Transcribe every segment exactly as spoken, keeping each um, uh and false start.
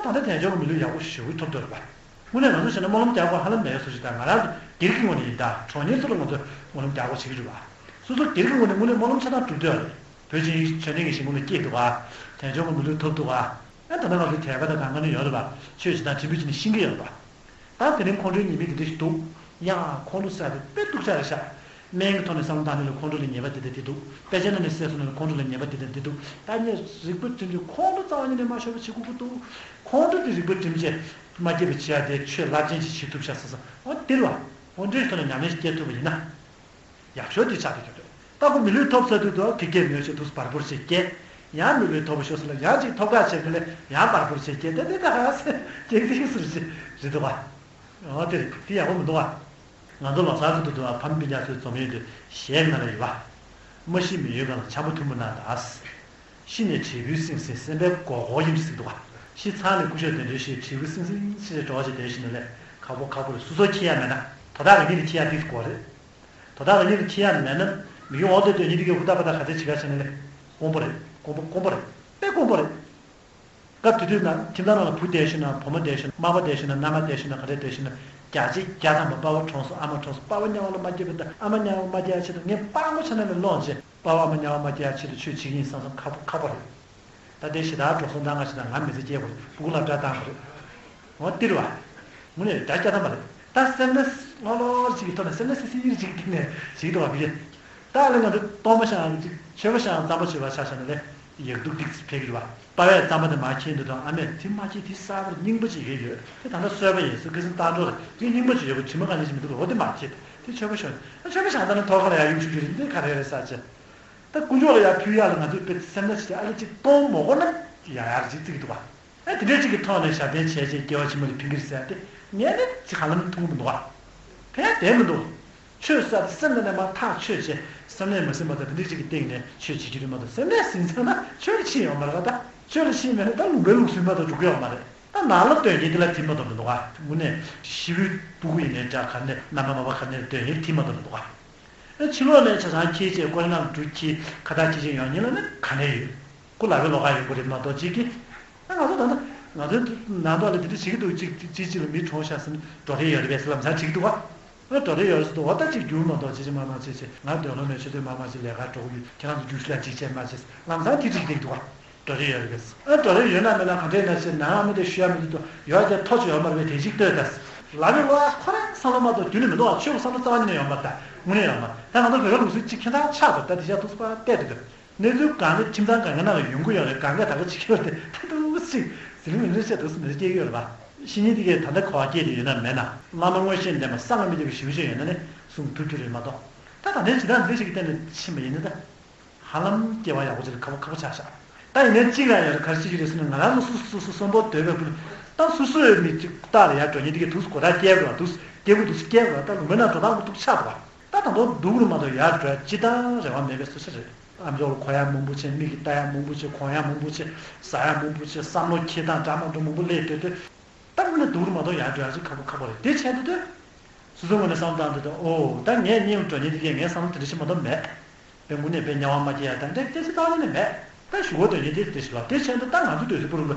ད་ལྟ་དལ་འབྱོར་གྱི་མི་ལུས་ཡག་པོ་ཞེ་པོ་ཐོབ་འདོད་རེད་པ། དངོས་གནས་ང་ཚོ་བྱས་ན་སྨོན་ལམ་རྒྱག་དགོས་ཧ་ལམ་མེད་བཟོ་ཞིག་དང་། ང་རང་ཚོ་སྒེར་གྱི་ངོས་ནས་ཡིན་ད། གྲོགས་ཉེར་ཚོ་ལ་ང་ཚོས་སྨོན་ལམ་རྒྱག་དགོས་བྱེད་ཀྱི་རེད་པ། སོ་སོ་སྒེར་གྱི་ངོས་ནས་དངོས་གནས་སྨོན་ལམ་ཆ་ཚང་སྒྲུབ་འདོད་རེད། བོད་ཆེན་ཆོས་ལྡན་གྱི་ཞིང་ཁམས་ལ་སྐྱེས་འདུག་ག་དལ་འབྱོར་གྱི་མི་ལུས་ཐོབ་འདུག་ག་ཨ་ད་ལྟ་ང་ཚོ་དད་པ་དང་གང་ག་ནས་ཡོད་རེད་པ། ཆོས་བྱེད་སྟངས་ཁྲིམས་བུ་བྱེད་ནས་ཤེས་ཀྱི་ཡོད་རེད་པ། ད་དེ་རིང་ཁོང་ཁྲོའི་ཉེས་དམིགས་དེ་འདྲ་ཞིག་འདུག་ཡ། ཁོང་ཁྲོ་ཟེར་བ་དེ་དཔེ་སྡུག་ཅག་རེད་ཤག་སྨན་གྱི་ཐོག་ནས་བསམ་བློ་བཏང་ནས་ལ་ཁོང་ཁྲོ་ལ་ཉེས་པ་དེ་དང་དེ་འདུག་དཔེ་ཆ་ནང་ནས་གསལ་སོང་ན་ལ་ཁོང་ཁྲོ་ལ་ཉེས་པ་དེ་དང་དེ་འདུག་ད་ངས་རིག་པ་འགྲིམ་དུས་ཁོང་ཁྲོ་རྩ་བ་ཉིད་ནས་མ་ཤོར་བ་བྱེད་དགོས་ཀྱི་འདུག་ཁོང་ཁྲོ་དེ་རིག་པ་འགྲིམ་བྱས་མ་སྐྱེས་པ་བྱེད་ཡ་དེ་ཆོས་རླབས་ཆེན་ཞིག་བྱེད་ཐུབ་ཤག་ཟེར་ས། འོ་དེ་རེད་པ། འོ་འདྲའི་ཐོག་ནས་ཉམས་ལེན་ཞིག་སྐྱེ་ཐུབ་པ་ཡིན་ན། ཡག་ཤོས་དེ་ཆགས་ཀྱི་ཡོད་རེད། ད་ཁོ་མི་ལུས་ཐོབ་ཚར་དུས་དུ་ཁེ་ཁེ་མེད་ཆེད་དུ་བར་བོར་བྱེད་སྐྱེ། ཡང་མི་ལུས་ཐོབ་པ་ཤོར་ཟེར་ལ་ཡང་ཅིག་ཐོབ་ཁ་བྱེད་ཀྱི་ལས་ཡང་བར་བོར་བྱེད་སྐྱེ། དེ་དེ་ད་ཧ་སེ་སྐྱེ་སྲིད་སུ་རེད་རེད་འདུག་ག་ཨོ་དེ་རེད། དེ་ཡག་པོ་མི་འདུག་ག་ང་ཚོ་ལོ་གསར་དུ་དུ་དུ་བ་ཕམ་སྤུན་ཀྱག་ཚོའི་འཛོམས་ཡོད་དུས་གཞས་ནང་ལ་ཡོད་པ། མ་ཤི་མི་ཡུལ་གང་ལ་འཁྱམ་པོ་མཐུན་པོ་ན་ད། ཤི་ནས་དྲིལ་བུའི་སིང་སིང་སེམས་པའི་མགོ་སྐོར་ཡིན་ཟེར་འདུག་ག་ཤི་ཚར་ནས་སྐུ་ཞབས་དོན་གྲུབ་ཞིག་དྲིལ་བུ་སིང་སིང་ཞེས་འགྲོ་བ་ཞིག་དེ་བཞིན་དུ་ལས་ཁག་པོ་ཁག་པོ་རེད། སོ་སོ་ཁྱེར་ཡ་མེད་ན། དོ་བདག་གི་མི་ལ་ཁྱེར་ཡ་དེ་དགོས་རེད། དོ་བདག་གི་མི་ལ་ཁྱེར་ཡ་མེད་ན་མི་གི་འོག་ཏུ་སྡོད་མཁན་དེ་གས་ཧུར་ཐག་པ་ཐག་ག་ཚོད་བྱེད་ག་བྱས་ན་ལས་དཀོན་པོ་རེད། དཀོན་པོ་དཀོན་པོ་རེད། དཔེ་དཀོན་པོ་རེད། སྐབས་དེ་དུས་ན་ཁྱིམ་ཚང་ནང་ལ་བུ་བསྡད་ཤེས་ན་བུ་མོ་བསྡད་ཤེས་ན་མ་པ་བསྡད་ཤེས་ན་མནའ་མ་བསྡད་ཤེས་ན་ག་འདྲ་བསྡད་ཤེས་ན་བརྒྱ་ཆ་བརྒྱ་ཐམ་པ་པ་ཕ་གྲོངས་སོང་། ཨ་མ་གྲོངས་སོང་། པ་ཕ་དམྱལ་བ་ལ་མ་སྐྱེས་པ་དང་ཨ་མ་དམྱལ་བ་མ་སྐྱེས་ཡ་ཆེད་དུ་ངས་སྤྲང་པོ་ཆ་ནས་ལ་སློང་བྱས། པ་ཕ་ཨ་མ་དམྱལ་བ་མ་སྐྱེས་ཡ་ཆེད་དུ་ཆོས་བྱེད་ཀྱི་ཡིན་བསམ་བསམ་ཁག་པོ་ཁག་པོ་རེད། ད་ལྟའི་ཞེ་དྲག་འགྲོ་སོང་ད་ང་ཞེ་དྲག་ང་མི་ཚེ་སྐྱེལ་དགོས་རེད། སྤུ་གུ་སློབ་གྲྭ་བཏང་དགོས་རེད། འོ་དེ་རེད་བ། དངོས་གནས་བརྡ་སྐྱ་ཐམ་པ་རེད། ད་སེམས་ནས་ལྷོད་ལྷོད་ཅིག་གི་ཐོག་ནས་སེམས་ནས་སིལ་སིལ་ཅིག་གི་སྟེང་ནས་ཞིག་ཏུ་བ་བི་ཡེ། ད་ཨ་ལེ་ང་ཚོ་གཏོར་མ་བཤམས་ཅིག་མཆོད་པ་བཤམས་རྩམ་པ་མཆོད་པ་ཆ་བཞག་ན་ལས་ཡག་སྡུག་ཏིག་ཙམ་འཕེལ་གི་རེད་བ། པ་ཕས་རྩམ་པ་དེ་མར་ཁྱེར་འདུག་དང་ཨ་མས་དེ་མ་ཁྱེར་དེ་གསར་པར་རྙིང་པ་ཅིག་ཡོད་ཡོད་དེ་ད་ལྟ་གསོལ་བ་ཡིན་སུ་ཁི་སང་བཏང་འགྲོ་རེད། དེ་རྙིང་པ་ཅིག་ཡོད་པ་དྲི་མ་ག་ནས་ཅིག་མི་འདུག་རེད། འོ་དེ་མར་ཁྱེར་དེ་མཆོད་པ་ཤོར་ཨ་མཆོད་པ་བཤམས་ད་ནི་ཐོག་ཁ་ལ་ཡར་གཡུག་ཤུགས་ཀྱི་རེད། འདི་ག་རེ་རེད་ས་ཅི། ད་དཀོན་མཆོག་ལ་ཡར་ཕུལ་ཡག་ལ་ང་ཚོས་དཔེ་སེམས་ན་ཞིག་ཨ་ལེ་ཅིག་གཏོང་མ་དགོས་ན་ཡག་ཡག་ཅིག་བརྩི་གི་འདུག་བ། ཨ་དེ་འདྲའི་ཅིག་གི་ཐོག་ནས་ཞབས་བརྟན་བྱས་རྗེས་སྐྱེ་བ་ཕྱི་མ་ལ་ཕན་གི་རེད་ཟེར་ཏེ་ངས་ནི་ཅིག་ཧ་ལམ་མཐོང་གི་མི་འདུག་བ། ཕན་བདེ་མི་འདུག་ཆོས་ཟེར་ཏེ་སེམས་ནང་ནས་མར་ཐག་ཆོད་བྱས་སེམས་ནས་མ་ཟིན་པ་དང་དེ་འདྲའི་ཅིག་གི་སྟེང་ནས་ཆོས་བྱེད་རྒྱུ་རེད་མ་གཏོགས་སེམས་ནས་ཟིན་ཚར་ན་ཆོས་ལ་ཕྱིན་ཡོང་མ་རེད་པ། ད་ཆོས་ལ་ཕྱིན་མེད་ན་ད་ལུང་པའི་ལུགས་སྲོལ་མ་གཏོགས་འགྲོ་གི་ཡོད་མ་རེད། ད་ནང་ལ་སྟོན་མཁན་དེ་ལ་དྲིན་མ་གཏོགས་མི་འདུག་ག་དངོས་གནས་ཤི་བོའི་སྤུ་གུ་ཡིན་ནའི་འདྲ་ག་ནས་མནའ་མ་མ་པ་ག་ནས་སྟོན་མཁན་དྲིན་མ་གཏོགས་མི་འདུག་ག་ཕྱི་ལོགས་ནས་ཆ་ཚང་ཁྱེར་བྱས་ཀོ་རི་ནང་འགྲོ་ཁྱི་ཁ་བརྡ་ཁྱི་ཆེན་ཡོང་ཉིན་ལ་ནི་ག་ནས་ཡོད། ཁོ་ལ་བའི་ལོགས་ཀ་ཡོད་པ་རེད་མ་གཏོགས་གཅིག་གིས། ད་ང་ཚོ་ད་ལྟ་ང་ཚོའི་ནང་ཐོག་ལ་དེ་འདྲ་བྱེད་ཀྱི་འདུག་གཅིག་གཅིག་གཅིག་ལ་མི་གྲོངས་ཤག་ཟེར་ན་འགྲོ་རེས་ཡོད་རེད་པས་ཟེར་ལམ་སང་བྱེད་ཀྱི་འདུག་བ། ཨ་འགྲོ་རེས་ཡོད་རེད་ཟེར་འདུག་བ། ད་གཅིག་རྒྱུགས་མ་གཏོགས་བྱེད་ཅིག་མ་མ་བྱེད་ཅིག་ང་སྡོད་ལོ་མེད་ཆོས་སྡོད་མ་མ་བྱེད་ལས་ཀ་འགྲོ་གི་ཡོད། ཁྱེད་རང་ཚོ་རྒྱུགས་ཤི་ལ་གཅིག་བྱས་མ་བྱེད་ལམ་སང་དེ་གཅིག་བསྡད་ཀྱི་འདུག་བ། འགྲོ་རེས་ཡོད་རེད་པས། ཨ་འགྲོ་རེས་ཡོད་ན་མེད་ན་ག་འདྲས་ན་ཞེས་ནང་ཨ་མ་དེ་ཤོད་ཡ་མི་འདུག་ཏོ། ཡོད་ཀྱང་ཐོ་ཆོ་ཡོད་མ་རེད་པས། དེ་གཅིག་ལྟོས་ད། ལ་རེ་ལོ་ཨ་ཁོ་རང་བསམ་བློ་མ་གཏོགས་རྒྱུན་ནས་མི་འདུག་ཨ། ཆོས་ཀྱི་བསམ་བློ་རྩ་བ་ཉིད་ནས་ཡོད་མ་རེད། ད་དངོས་གནས་ཡོད་མ་རེད། ད་ང་ཚོ་བོད་པ་ལུགས་སྲོལ་གཅིག་ཁྱེད་ཚང་ཆགས་འདུག་ད་དེ་ཤ་ཐུག་སུ་པ་བལྟས་འདུག་གི། གནས་ཚུལ་གང་ནས་ཁྱིམ་ཚང་གང་ག་ནང་ལ་ཡོང་གི་ཡོད་རེད། གང་ག་ད་ག་ཅིག་ཁྱེར་ཏེ་ད་འདུག་ཅིག་ཟི་ལིང་ལིང་རེ་བཤད་འདུག་སུ་མི་རེ་སྐྱེ་གི་ཡོད་རེད་པ། བཤེས་གཉེན་དེ་གས་ད་ལྟ་གོ་བ་སྐྱེས་ཏེ་ཡོད་ན་མེད་ན་བླ་མ་མངོན་ཤེས་ལྡན་པ་གསང་སྔགས་མི་སྐྱོ་བའི་ཞིབ་ཅིག་ཡོད་ན་ནི་གསུང་ཐུབ་རྒྱུ་རེད་མ་གཏོགས། ད་ད་ལྟའི་ཇི་ལྟར་འདི་ཞིག་གི་སྟེང་ནས་ཕྱིན་པ་ཡིན་ན་ད། ཧ་ལམ་སྐྱེ་བ་ཡག་པོ་ཅིག་ལ་ཁག་པོ་ཁག་པོ་ཆགས་ཤག་ད་ཡིན་ནའི་གཅིག་རང་ཡོད་རེད། ག་རེ་བྱེད་ཀྱི་རེད་ཟེར་ན་ང་རང་ཚོ་སོ་སོ་སོ་སོ་གསོན་པོ་སྡོད་པའི་ཁུལ་ད་སོ་སོ་ཡོད་མི་གཅིག་རྟག་ལ་ཡར་འགྲོ་མཁན་དེ་གས་དུས་སུ་གོ་ཐག་སྐྱེལ་དགོས་དུས་སྐྱེལ་དགོས། ད་ལུང་པའི་ནང་འགྲོ་སྟངས་སྡུག་ཆགས་འདུག་ད་ད་དུང་སྡུག་རུ་མ་གཏོགས་ཡར་འགྲོ་ཡ་ཅི་ལྟར་རེ་བ་མེད་པའི་བཟོ་ཞིག་རེད། ཨ་མཆོག་ལ་གོ་ཡ་མང་པོ་བྱས། མིག་གིས་ལྟ་ཡ་མང་པོ་བྱས། གོན་ཡ་མང་པོ་བྱས། ཟ་ཡ་མང་པོ་བྱས། བསམ་བློ་འཁྱེར་སྟངས་འདྲ་མ་འདྲ་མང་པོ་སླེབས་སྡོད་དུས་ད་དངོས་གནས་སྡུག་རུ་མ་གཏོགས་ཡར་འགྲོ་ཡ་ཅིག་ཁག་པོ་ཁག་པོ་རེད། དེ་བྱས་དུས་དུས། སོ་སོའི་ངོས་ནས་བསམ་བློ་བཏང་དུས་ད་ཨོ་ད་ངས་སྙིང་ལ་འགྲོ་མཁན་དེ་གས་ངའི་བསམ་བློ་དེ་འདྲ་ཞིག་མ་གཏོགས་མེད། དཔེ་དངོས་གནས་དཔེ་དམྱལ་བ་མ་སྐྱེ་ཡ་དང་འདྲ་དེ་ཅི་ལྟ་བ་ནས་མེད། ད་ཞུ་གོ་དོན་ཡིན་དེ་དེ་ཞིག་ལ་དེ་བྱས་ན་ད་ང་ཚོ་སྡོད་ས་བུ་རུ་ལ་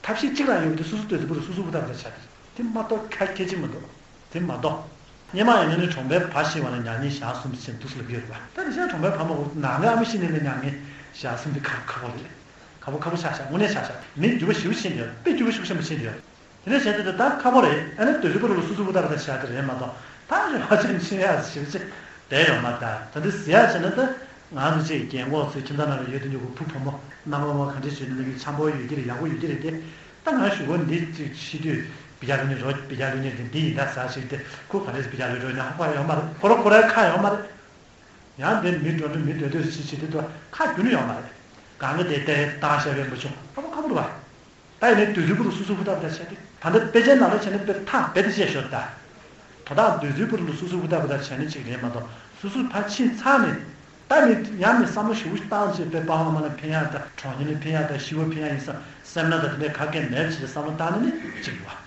ཐབས་ཤེས་གཅིག་རང་ཡོད་པ་དེ་སོ་སོ་སྡོད་ས་བུ་རུ་སོ་སོ་བུ་ཐབས་ལ་བྱ་དེ་དེ་མ་གཏོགས་ཁ་ཁྱད་ཅིག་མི་འདུག་དེ་མ་གཏོགས། སྔོན་མ་ཡིན་ན་ནི་གྲོང་པའི་བ་ཤི་བ་ལ་མྱ་ངན་ཞག་གསུམ་ཟེར་འདུག་སེ་ལབ་ཡོད་རེད་པ། ད་དེ་བཞིན་གྲོང་པའི་བ་མ་གོ་ནང་ལ་ཨ་མ་ཤི་ནས་ནི་མྱ་ངན་ཞག་གསུམ་དེ་ཁག་ཁག་པོ་རེད། ཁག་པོ་ཁག་པོ་ཆགས་ཤག་དངོས་གནས་ཆགས་ཤག་མི་འགྱུར་བ་ཞེ་པོ་ཕྱིན་ཡོད། དཔེ་འགྱུར་བ་ཞེ་པོ་ཕྱིན་ཡོད། དེ་འདྲ་བྱས་ཏེ་ད་ཁག་པོ་རེད། ཨ་ནི་སྡོད་ས་བུ་རུ་ལ་སོ་སོ་བུ་ཐབས་ལ་བྱ་དེ་རེད་མ་གཏོགས་ད་རེ་བ་ཅན་ཕྱིན་ཡག་ཞེ་པོ་ཅིག་བསྡད་ཡོད་མ་རེད། ད་ད་འདི་ཟེར་ཡག་བྱས་ན་ད་ང་ཚོ་ཅིག་རྒན་གོག་ཚོའི་ཁྱིམ་ཚང་ནང་ལ་ཡོད་དུས་མཉམ་པོ་བུ་བུ་མོ་མནའ་མ་མ་ག་འདྲ་བྱས་ནས་ལས་ཀྱི་འཆམ་པོ་ཡོད་ཀྱི་རེད། ཡག་པོ་ཡོད་ཀྱི་རེད་དེ། ད་ང་གཞུག་གུ་འདི་ཅིག་ཤི་དུས་བི་ཇ་ལོ་ནི་རོ་བི་ཇ་ལོ་ནི་འདི་ཡིན་ད་ཟེར་ཞིག་དེ་ཁོ་ག་འདྲ་བི་ཇ་ལོ་རོ་ནི་ཧ་གོ་ཡོད་མ་རེད། ཁོ་རང་ཁོ་རང་ཁ་ཡོད་མ་རེད། ཡང་འདིར་མི་འགྲོ་འགྲོ་མི་སྡོད་སྡོད་ཅིག་བྱེད་དུས་ད་ཁ་རྒྱུན་ནས་ཡོད་མ་རེད། གང་གི་དེ་ལྟའི་བཏང་བཞག་པའི་མ་བྱུང་། ཁ་པོ་ཁ་པོ་རེད་པ། ད་ཡིན་ནའི་སྡོད་ས་བུ་རུ་སོ་སོ་བུ་ཐབས་ལ་བྱ་དེ་ད་ལྟ་དཔེ་ཆའི་ནང་ལ་བྱས་ན་དཔེ་ཐག་རྦད་དེ་བཅད་ཤོར་ད། དོ་བདག་སྡོད་ས་བུ་རུ་ལ་སོ་སོ་བུ་ཐབས་ལ་བྱས་ན་ཅིག་རེད་མ་གཏོགས་སོ་སོ་ཕར་ཕྱིན་ཚར་ནས། ད་མི་ཡང་མི་བསམ་བློ་ཞེ་པོ་ཞིག་བཏང་བྱས་དཔེ་པ་ཕ་མ་ལ་ཕན་ཡག་དང་གྲོགས་མོ་ལ་ཕན་ཡག་དང་ཤི་བ་ཕན་ཡག་ཡིན་བསམ་སེམས་ནང་ད་དེ་འདྲའི་ཁ་སྐད་མེད་བྱས་བསམ་བློ་བཏང་ནས་ནི་ཅིག་ཡོད་པ།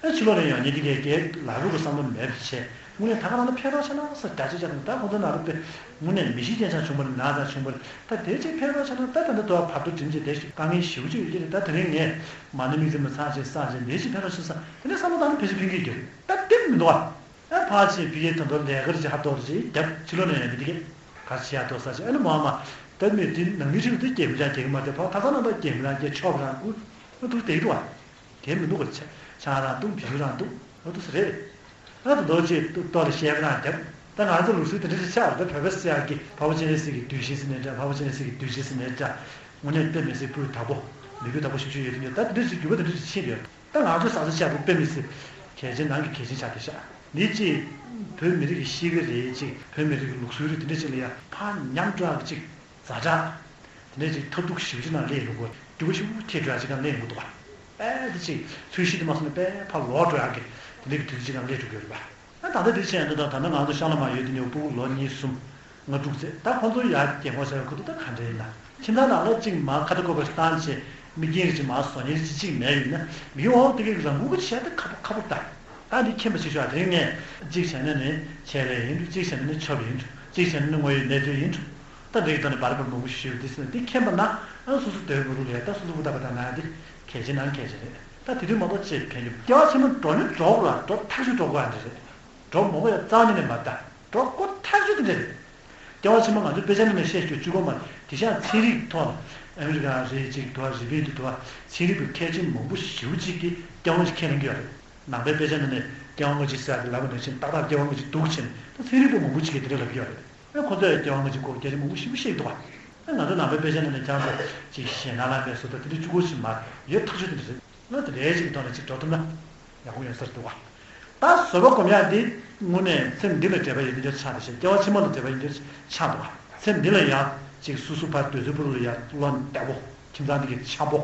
ཨ་ཕྱི་ལོགས་ནས་ཡོང་མཁན་དེ་གས་གས་ལ་རུ་གི་བསམ་བློ་མེད་པ་བྱས། དངོས་གནས་ད་ག་རང་ལ་ཕན་ཐོགས་ཆེ་ན་ས་རྒྱ་ཆེ་ཆ་དང་ད་ཁོང་ཚོ་ནང་ལ་དཔེ་དངོས་གནས་མི་ཤི་རྐྱེན་ཆགས་བྱུང་བ་རེད། ན་ཚ་བྱུང་བ་རེད། ད་དེ་ཅིག་ཕན་ཐོགས་ཆེ་ན་ད་ད་ལྟ་དུ་བར་དུ་འགྲིམ་བྱས་དེ་ཞིག་དཀའ་ངལ་ཞེ་པོ་ཅིག་ཡོད་ཀྱི་རེད། ད་དེ་རིང་ངས་མ་ཎི་དམིགས་བརྩེ་མ་ཚང་བྱས་བསགས་བྱས་འདི་ཞིག་ཕན་ཐོགས་ཆེ་ས་དེ་ནས་བསམ་བློ་བཏང་ན་ཕལ་ཆེར་ཕན་གྱི་ཡོད་ཀྱི་རེད། ད་དེ་མི་འདུག་ཨ། ཨ་ཕར་ཕྱིན་ཕི་ཡའི་དོན་དུ་ལས་ཀར་ཅིག་ཧ་ཏོག་ཅིག་རྒྱབ་ཕྱི་ལོགས་ནས་ཡང་མི་དེ་གས་གར་བྱེད་ཡ་ཏོག་ས་ཅིག་ཨ་ནི་མ་མ་ད་མི་དེ་ནང་མི་ཁྲིམས་དེ་སྐྱེལ་མི་ཆ་སྐྱེལ་གི་མ་དེ་ཕར་ཐ་ཚང་ནང་ད་སྐྱེལ་མི་རང་སྐྱེལ་ཆོག་རང་དགོས་ཨ་འདུག་དེ་འདུག་ཨ། དེ་མི་འདུག་ག་ཆ་ཆང་རང་འདུག་བི་ཤུ་རང་འདུག་ཨ་འདུག་ས་རེད། ཨ་ད་མདོ་ཅིག་ཏོག་ལ་བཤད་པ་རང་རྒྱབ་ད་ང་ཚོ་ལུགས་སྲོལ་དེ་འདྲ་ཞིག་ཆགས་རེད། ད་བོད་པ་ཟེར་ཡག་གི་འཕགས་པ་སྤྱན་རས་གཟིགས་ཀྱི་གདུལ་ཞིང་ཟེར་ནས་འདྲ་འཕགས་པ་སྤྱན་རས་གཟིགས་ཀྱི་གདུལ་ཞིང་ཟེར་ནས་འདྲ་དངོས་གནས་དཔེ་མི་སྲིད་སྤུས་དག་པོ་མི་སྤུས་དག་པོ་ཞིག་ཞིག་ཡོད་དུས་ད་དེ་འདྲ་ཞིག་འགྱུར་བ་དེ་འདྲ་ཞིག་ཕྱིན་ཡོད། ད་ང་ཚོའི་ས་ཆ་ཆགས་པ་དཔེ་མི་སྲིད་གལ་ཆེན་ནང་གི་གལ་ཆེན་ཆགས་བསྡད་ཤག་འདི་ཅིག་བོད་མི་རིགས་ཀྱི་གཤིས་ཀ་རེད་ཅིག་བོད་མི་རིགས་ཀྱི་ལུགས་སྲོལ་རེད། དེ་འདྲ་ཅིག་ལ་ཡ་ཕར་ཉམས་འགྲོ་ཡག་ཅིག་ཛ་དྲག་དེ་འདྲ་ཅིག་ཐབས་སྡུག་ཞེ་པོ་ཅིག་ནང་སླེབས་ཡོང་གི་འདུག་འགྱུར་བ་ཞེ་པོ་ཐེབས་འགྲོ་ཡག་ཅིག་ནང་སླེབས་ཡོང་གི་འདུག་པ། དཔེ་དེ་ཅིག་ཚོས་གཞི་དེ་མ་སོང་ན་དཔེ་ཕར་ལོག་འགྲོ་ཡག་གི་དེ་འདྲ་གི་དུས་ཚོད་ཅིག་ནང་སླེབས་འགྲོ་གི་ཡོད་རེད་པ། ཨ་ད་ལྟ་དེ་བྱས་ཡོང་དུས་ད་ད་ལྟ་ང་ཚོ་ཤག་ལ་མར་ཡོད་དེ་ནས་སྤུ་གུ་ལོ་གཉིས་གསུམ་ལྔ་དྲུག་ཚེ་ད་ཁོང་ཚོ་ཡར་རྒན་གོག་ཆགས་ཡོད་ཁུ་ཐུག་ད་ག་འདྲ་ཡིན་ན། ཁྱིམ་ཚང་ནང་ལོགས་གཅིག་མར་ཁ་ཐུག་ཁ་པར་བཏང་བྱས་མི་རྒན་གཅིག་མར་བཟོ་མཁན་གཅིག་གཅིག་མེད་ཡོད་ན་མི་འོང་དེ་གའི་རང་འགུལ་གྱི་བྱས་ཏེ་ཁ་པོ་ཁ་པོ་ལྟ། ད་འདི་མཁྱེན་པ་ཞིག་ཤོག་དེ་ངས་གཅིག་བྱས་ན་ནི་ཆེད་ལས་ཡིན་འགྲོ། གཅིག་བྱས་ན་ནི་ཆོབ་ཡིན་འགྲོ། གཅིག་བྱས་ན་ནི་དངོས་ཡོད་གནས་ཚུལ་ཡིན་འགྲོ། ད་འདི་གི་ཐོག་ནས་བར་བར་མང་པོ་ཞིག་ཞུས་པ་འདི་སྲིད་ན་འདི་མཁྱེན་པ་ན་ཨ་སོ་སོ་དོན་དགོས་རུ་ལས་ད་སོ་སོ་ཧུར་ཐག་པ་དང་ན་འདི་གལ་ཆེ་ནང་གལ་ཆེ་རེད། ད་དེ་དུས་མ་གཏོགས་ཅེས་ཕན་གྱི་སྐྱེ་བ་ཕྱི་མ་འགྲོ་ནི་འགྲོ་དགོས་ལ་འགྲོ་ཐག་ཆོད་འགྲོ་དགོས་ཨ་འདི་རེད། འགྲོ་མ་དགོས་ཡ་རྩ་བ་ཉིད་ནས་མ་ལྟ། འགྲོ་དགོས་ཐག་ཆོད་དེ་འདྲ་རེད། སྐྱེ་བ་ཕྱི་མ་ང་ཚོའི་དཔེ་ཆ་ནང་ནས་བཤད་རྒྱུ་གཅིག་པོ་མ་རེད། དེ་བཞིན་ཚན་རིག་ཐོག་ལ་ཨ་མི་རི་ཀ་རེད་ཅིག་འདུག་བ། རི་པིན་དུ་འདུག་བ། ཚན་རིག་པའི་མཁས་ཆེན་མང་པོ་ཞེ་པོ་ཅིག་གིས་སྐྱེ་བ་ཅིག་ཁས་ལེན་གྱི་ཡོད་རེད། ནང་པའི་དཔེ་ཆ་ནང་ནས་སྐྱེ་བ་སྔ་ཕྱི་ཟེར་ཡག་དེ་ལབ་པ་ནང་བཞིན་ཏག་ཏག་སྐྱེ་བ་སྔ་ཕྱི་འདུག་ཕྱིན་ད་ཚན་རིག་པ་མང་པོ་ཅིག་གིས་དེ་འདྲ་ལབ་ཀྱི་ཡོད་རེད། ཨ་ཁོ་ཚོས་སྐྱེ་བ་སྔ་ཕྱི་སྐོར་སྐད་ཆ་མང་པོ་ཞེ་པོ་བཤད་ཀྱི་འདུག་བ། ཨ་ང་ཚོ་ནང་པའི་དཔེ་ཆ་ནང་ནས་ཀྱང་ཚོ་ཅིག་ཞེད་སྣང་ལ་མེད་བཟོ་ལྟ་དེ་འདྲ་གཅིག་པོ་ཞིག་མ་ཡོད་ཐག་ཆོད་དེ་འདྲ་རེད། ང་དེ་འདྲའི་ཅིག་གི་ཐོག་ནས་ཅིག་འགྲོ་ཐུབ་ན་ཡག་པོ་ཡོད་ས་རེད་འདུག་བ། ད་བཟོད་པ་སྒོམ་ཡག་འདི་དངོས་གནས་སེམས་འདི་ལ་འབྲེལ་བ་ཡོད་དེ་འདྲ་ཆགས་འདུག་ཞེས་སྐྱེ་བ་ཕྱི་མ་ལ་འབྲེལ་བ་ཡོད་དེ་འདྲ་ཆགས་འདུག་བ། སེམས་འདི་ལ་ཡང་ཅིག་སོ་སོ་ཕར་འདོད་རྩོལ་པོ་ལ་ཡང་བློ་བདེ་པོ་ཁྱིམ་ཚང་འདི་གི་འཆམ་པོ།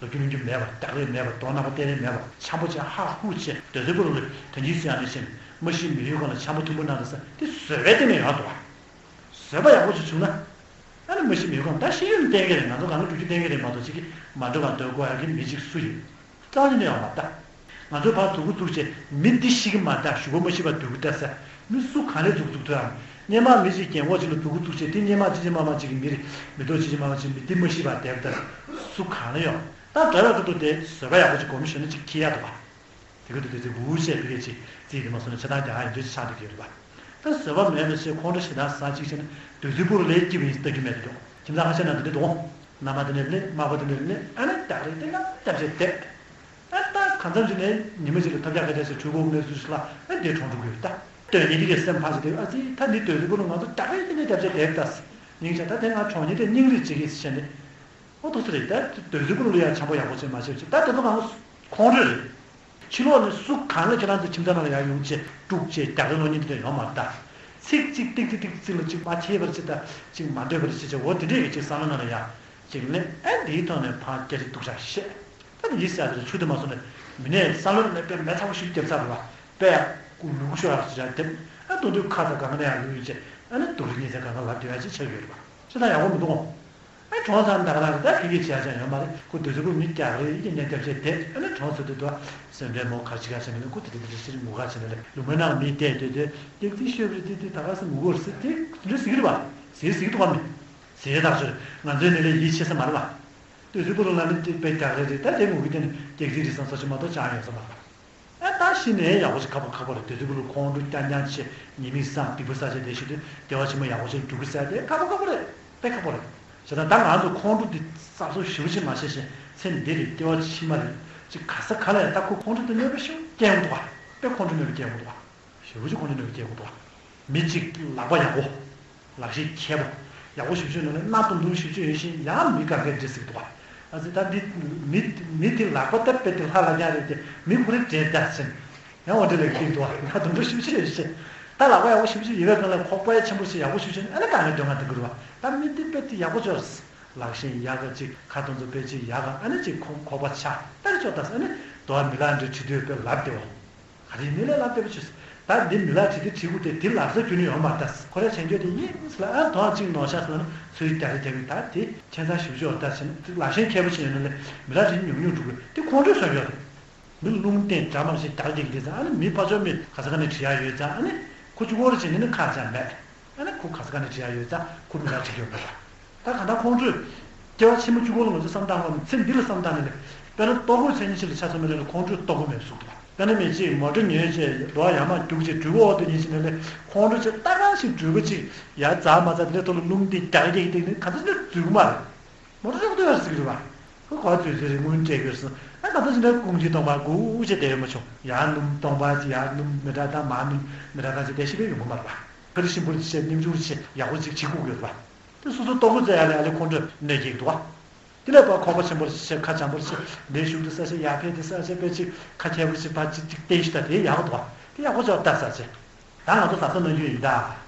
ལབ་རྒྱུ་ལོན་རྒྱུ་མེད་པ་སྟག་རེད་མེད་པ་དོ་ནག་པོ་ཏེ་རེད་མེད་པ་འཆམ་པོ་བྱས་ཧ་ཧུ་བྱས་འདོད་རྩོལ་པོ་ལ་ལོས་དོན་གྱིས་སུ་ཡང་ནས་ཤེས་མ་ཤི་མི་ཡུལ་གང་ལ་འཆམ་པོ་མཐུན་པོ་གནང་དང་ས་དེ་བཟོད་པའི་སྟེང་ནས་ཡོང་འདུག་བ། བཟོད་པ་ཡག་པོ་ཅིག་བྱུང་ན། ཨ་ནི་མ་ཤི་མི་ཡུལ་གང་ད་ཤི་ཡོད་ནི་གཏན་འཁེལ་རེད། ང་ཚོ་གང་ལ་འགྲོ་རྒྱུ་གཏན་འཁེལ་རེད་མ་གཏོགས་ཅིག་གིས་མ་འགྲོ་བར་སྡོད་དགོས་ཡག་གི་མི་གཅིག་སུ་ཡིན། རྩ་བ་ནས་ཡོང་མ་ལྟ། ང་ཚོས་ཕར་འདུག་གུ་འདུག་བྱས་མི་འདི་ཤི་གི་མ་ལྟ་གཞུག་གུ་མ་ཤི་བར་འདུག་གུ་ལྟ་ས། མི་སུ་གང་ལས་འདུག་འདུག་ཐུབ་ཨང་། སྔོན་མ་མི་གཅིག་རྒན་གོག་ཅིག་ལ་འདུག་གུ་འདུག་བྱས་དེ་སྔོན་མ་ཅི་ཅི་མ་མ་ཅིག་གི་མི་རེད་མི་ཐོག་ཅི་ཅི་མ་མ་ཅིག་མི་འདི་མ་ཤི་བར་བསྡད་པ་ལྟ་ས་སུ་གང་ལ་ཡོང་། ད་འདྲ་བའི་ཁ་ཐུག་དེ་བཟོད་པ་ཡག་པོ་ཅིག་སྒོམ་ཞུ་ན་ཅིག་ཁྱི་ཡག་འདུག་བ། དེ་ག་དུས་དེ་ཚེ་འུར་བྱས་པི་ཀེ་ཅིག་རྩིས་དེ་མ་སོང་ན་ཆ་ཚང་རྒྱག་ཡིན་དུས་ཆགས་འདུག་གི་རེད་པ། ད་བཟོད་པ་མེད་པ་བྱས་ཁོང་ཁྲོ་ཞེ་དྲག་ཟ་གཅིག་བྱས་ན་འདོད་རྩོལ་པོ་རུ་ལས་སྐྱིད་པ་ཡིན་ལྟ་རྒྱུ་མེད་དེ་འདུག་ཁྱིམ་ཚང་ཁ་ཤས་ནང་དེ་འདྲ་འདུག་མནའ་མ་དེ་ནས་ལེན་མག་པ་དེ་ནས་ལེན་ཨ་ནི་སྟག་རེད་དེ་ན་སྟབས་བྱས་བསྡད། ཨ་ད་གང་འཚམ་ཅིག་ནས་ཉི་མ་ཅིག་ལ་ཐབས་ཆག་སྐད་ཆ་ཟེར་གྲོད་ཁོག་མེད་སུ་ཞིག་ལ་ཨ་འདས་གྲོངས་འགྲོ་གི་ཡོད་ད། སྟོན་ཉིན་དེ་གའི་སེམས་ཕམ་ཞིག་དེ་ཨ་ཙི་ད་འདི་འདོད་རྩོལ་པོ་རུ་ང་ཚོ་སྟག་རེད་དེ་ནས་སྟབས་བྱས་བསྡད་ད། སྙིང་རྗེ་ད་དེ་ང་གྲོངས་ཉིན་དེ་སྙིང་རེ་བྱེད་ཀྱི་ཟེར་ནས། ཨོ་ཐུགས་སུ་རེད་ད། འདོད་རྩོལ་པོ་རུ་ལ་ཡང་འཆམ་པོ་ཡག་པོ་བྱས་མ་བྱས་བྱས་ད་དེ་ཚོ་གང་ཁོང་ཁྲོ་རེད། ཕྱི་ལོགས་ནས་སུ་གང་ལ་ཁྱེད་རང་ཚོ་ཁྱིམ་ཚང་ནང་ལ་ཡར་ཡོང་བྱས་དཀྲུག་བྱས་རྒྱག་རེས་ལོ་གཉིས་འདི་འདྲ་ཡོང་མ་རེད་ད། ཚིག་གཅིག་ཏིག་ཙི་ཏིག་ཙི་ལ་གཅིག་མ་ཁྱེད་པར་བྱེད་ད་གཅིག་མ་འདོད་པར་བྱེད་བྱས་འོ་དེ་འདྲས་ཀྱི་གཅིག་བསམ་བློ་ནང་ལ་ཡང་གཅིག་སླེབས་ཨ་འདིའི་ཐོག་ནས་ཕར་སྐད་ཆ་སྡུག་ཅག་བཤད། ད་དེ་ཡིད་ཟེར་ཡ་དེ་ཆུ་དེ་མ་སོང་ནས་མི་ནས་བསམ་བློ་ནས་དཔེ་མེ་ཚ་པོ་ཞིག་བརྒྱབ་ཚར་རེད་བ། དཔེ་ཡག་ཀུ་ལུ་གུ་ཤོར་ཡག་ཅིག་ཡར་འདེབས་ཨ་མདུན་དུས་ཁ་ཚ་གང་ག་ནས་ཡར་ལུས་ཡོད་ཅེ་ཨ་ནི་སྡུག་རུས་གཉིད་སད་གང་ག་ལབ་བསྡད་ཡ་ཅིག་ཆགས་ཡོད་རེད་བ། ཅི་ད་ཡག་པོ་མི་འདུག་གོ། ཨ་གྲོངས་ཚར་ད་ག་རང་རེད་ད་གི་གི་བྱས་ཀྱང་ཡོད་མ་རེད་ཁོ་འདོད་རྩོལ་པོ་མི་རྒྱག་རེད་ཡིད་ཀྱི་ཉན་རྒྱབ་བྱས་བསྡད་ཨ་ནི་གྲོངས་ཚར་དུས་དུ་སེམས་ཁྲལ་མོ་གར་ཅི་ག་བྱས་ནས་ཁོ་དེ་དེ་དེ་དེ་ཕྱིར་ངུ་ག་བྱས་ནས་ལས་ལུང་མའི་ནང་མི་བསྡད་སྡོད་དེ་སྐྱག་རྫུན་ཤོད་པ་རེད་དེ་དེ་ད་ག་སེ་ངུ་གོ་རེད་ཟེར་དེ་དེ་འདྲ་ཟེར་གི་རེད་བ། ཟེར་ཟེར་གི་འདུག་གམ་མེད། ཟེར་ཐག་ཆོད་ང་ཚོའི་ནི་ལས་ཡིད་ཆེས་ས་མ་རེད་བ། འདོད་རྩོལ་པོ་རུ་ལ་ནི་དེ་དཔེ་རྒྱག་རེད་རེད་ད་དེ་ངུ་གི་དེ་ནི་སྐྱག་རྫུན་རེད་བསམ་ས་ཅིག་མ་གཏོགས་ཅང་ཡོང་ས་མ་རེད་བ། ཨ་ད་ཤི་ནས་ཡག་པོ་ཞིག་ཁག་པོ་ཁག་པོ་རེད། དེ་དུས་ཀུན་ལ་ཁོང་ཁྲོ་རྐྱང་རྐྱང་བྱས་ཉེས་དམིགས་བསགས་སྡིག་པ་བསགས་བྱས་དེ་ཤི་དུས་སྐྱེ་བ་ཕྱི་མ་ཡག་པོ་ཞིག་འགྲོ་གི་ཟེར་དེ་ཁག་པོ་ཁག་པོ་རེད། དཔེ་ཁག་པོ་རེད། བྱས་ཙང་ད་ང་ཚོ་ཁོང་ཁྲོ་འདི་གསར་བཟོ་ཞེ་པོ་ཅིག་མ་བྱས་ཤིང་ཚེ་འདི་རེད་སྐྱེ་བ་ཕྱི་མ་རེད་ཅིག་ག་ས་ག་ལ་ཡང་ད་ཁོ་ཁོང་ཁྲོ་འདི་གནོད་པ་ཞེ་པོ་སྐྱེལ་འདུག་བ། དཔེ་ཁོང་ཁྲོ་གནོད་པ་སྐྱེལ་འདུག་བ། ཞེ་པོ་ཅིག་ཁོང་ཁྲོ་གནོད་པ་སྐྱེལ་འདུག་བ། མི་གཅིག་ལག་པ་ཡག་པོ། ལག་ཤེས་མཁས་པོ། ཡག་པོ་ཞིབ་ཞིབ་ནང་ནས་སྣ་དུམ་དུམ་ཞིབ་ཞིབ་ཡོད་བཞིན་ཡང་མི་གང་གས་འདྲི་ཟིག་འདུག་བ། ཨ་ཙི་ད་འདི་མི་མི་དེ་ལག་པ་ད་དཔེ་དེ་ལྷ་ལ་རྒྱ་རེད་དེ་མི་ཁོ་རེ་འདྲེ་ལྟ་ཟིན། ཡང་འོ་འདྲེ་ལ་གིག་འདུག་བ་སྣ་དུམ་དུམ་ཞིབ་ཞིབ་ཡོད་བཞིན། ད་ལག་པ་ཡག་པོ་ཞིབ་ཞིབ་ཡོད་པའི་སྒང་ལ་ཁོག་པ་ཡ་ཆེན་པོ་ཞིག་ཡག་པོ་ཞིབ་ཞིབ་ཨ་ནི་གང་གས་འདོད་ང་དེ་དགོས་རེད་བ། ད་མི་དེ་དཔེ་དེ་ཡག་པོ་ཅོག་ལག་ཤེས་ཡག་ག་ཅིག་ཁ་དོན་ཚོ་དཔེ་ཅིག་ཡག་ག་ཨ་ནི་ཅིག་ཁོ་ཁོག་པ་ཆག་ད་རེ་ཅོག་ལྟ་ས་ཨ་ནི་དོ་བ་མི་ལ་འདྲེ་ཁྲི་དུས་དཔེ་ལབ་དེ་འོ། ག་རེ་མི་ལ་ལབ་བདེ་པོ་བྱོས། ད་འདི་མི་ལ་བྲིས་ཏེ་བྲིས་དགོས་ཏེ་འདི་ལབ་ས་རྒྱུ་ནི་ཡོང་མ་ད་ཁོ་རའི་བྱེད་འདོད་དེ་ཡིན་ལ་ཨ་དོན་གཅིག་ནོར་ཤག་ཟེར་ན་ཚུར་རྒྱག་རེ་རྒྱག་གི་ད་དེ་ཁྱད་མཚར་ཞིག་ཤོར་ད་ཟེར་ན་ལ་ཤན་མཁས་པོ་ཞིག་ཡོད་ན་ལས་མི་ལ་བྲིས་ཉུང་ཉུང་འགྲོ་དགོས་དེ་ཁོང་ཁྲོའི་སོན་ཡོད་རེད། མི་རླུང་བསྟན་དགྲ་དམར་ཞིག་རྒྱག་རྒྱག་གི་དེ་ཚང་ཨ་ནི་མི་ཕར་ཕྱོགས་མི་ག་ས་ག་ནས་བྲིས་ཡག་ཡོད་ཙང་ཨ་ནི་ཁོ་གཅིག་པོ་རེ་བྱས་ནས་ནི་ཁག་ཅང་མེད། ཨ་ནི་ཁོ་ག་ས་ག་ནས་བྲིས་ཡག་ཡོད་ཙང་ཁོ་མི་རག་བྲིས་ཡོད་མེད་པ། ད་གང་ལྟར་ཁོང་ཁྲོས་སྐྱེ་བ་ཕྱི་མ་གཅིག་པོ་ལ་ང་ཚོ་བསམ་བཏང་བ་ནི་ཚེ་འདི་ལ་བསམ་བཏང་ནས་ལས་དཔེར་ན་ལྟོ་གོས་ཚེ་ཉིན་ཞིག་ལ་ཆ་ཚང་མེད་ལས་ཁོང་ཁྲོས་ལྟོ་གོས་མེད་བཟུག་ཐུབ་པ། དཔེར་ན་མི་གཅིག་མོ་ཊ་ཉོས་བྱས་རོ་ཡར་མར་རྒྱུགས་བྱས་གྲུ་གུ་འོག་ཏུ་ཉིན་ཞིག་ནས་ལས་ཁོང་ཁྲོས་ཆེ་ལྟ་གང་ཞིག་འགྲུལ་པ་གཅིག་ཡར་འཛེགས་མར་འཛེགས་དེ་ལས་ཐོག་ལ་རླུང་དེ་རྒྱག་རྒྱག་དེ་ནི་ག་ཚོད་ནས་འཛུལ་གི་མ་རེད། མོ་ཊ་ཤོག་ཏུ་ཡར་ཟིག་རེད་བ། ཁོ་གོ་ཚོད་ཚོད་རེད་སྔོན་སྤྲད་དགོས་སོང་ཨ་ག་ཚོད་ཅིག་ནས་ཀུང་ཅི་སྟོང་པ་སྒུག་བྱས་བསྡད་ཡོད་མ་བྱུང་ཡར་སྣུམ་སྟོང་པ་ཅིག་ཡར་སྣུམ་མི་འདྲ་དང་མར་སྣུམ་མི་འདྲ་དང་ཅིག་བསྡད་ཤེས་པས་ཡོང་གི་མ་རེད་བ། ཁ་རི་ཤིང་ཕུར་ཅིག་བྱས་སྣུམ་ཆུང་རེ་བྱས་ཡག་པོ་ཅིག་བྱེད་དགོས་ཀྱི་ཡོད་རེད་བ། དེ་སོ་སོ་ལྟོ་གོས་བཙལ་ཡག་ལ་ཡ་ལས་ཁོང་ཁྲོས་ནད་སྐྱེལ་གྱི་འདུག་བ། དེ་ལས་ཕར་ཁོག་པ་ཆེན་པོ་རེ་བྱས་ཁ་འཇམ་པོ་རེ་བྱས་འདིར་བཞུགས་དེ་ས་ཆ་ཡར་ཕེབས་དེ་ས་ཆ་དཔེ་ཅིག་ཁ་ཁྱད་པོ་ཅིག་ཕར་ཅིག་ཅིག་བསྟན་ཞིག་ད་དེ་ཡག་པོ་འདུག་བ། དེ་ཡག་པོ་ཅིག་ལྟ་ས་ཆེ། ད་ང་ཚོ་བཟའ་ཚོ་ནང་རྒྱུན་ཡིན་ད།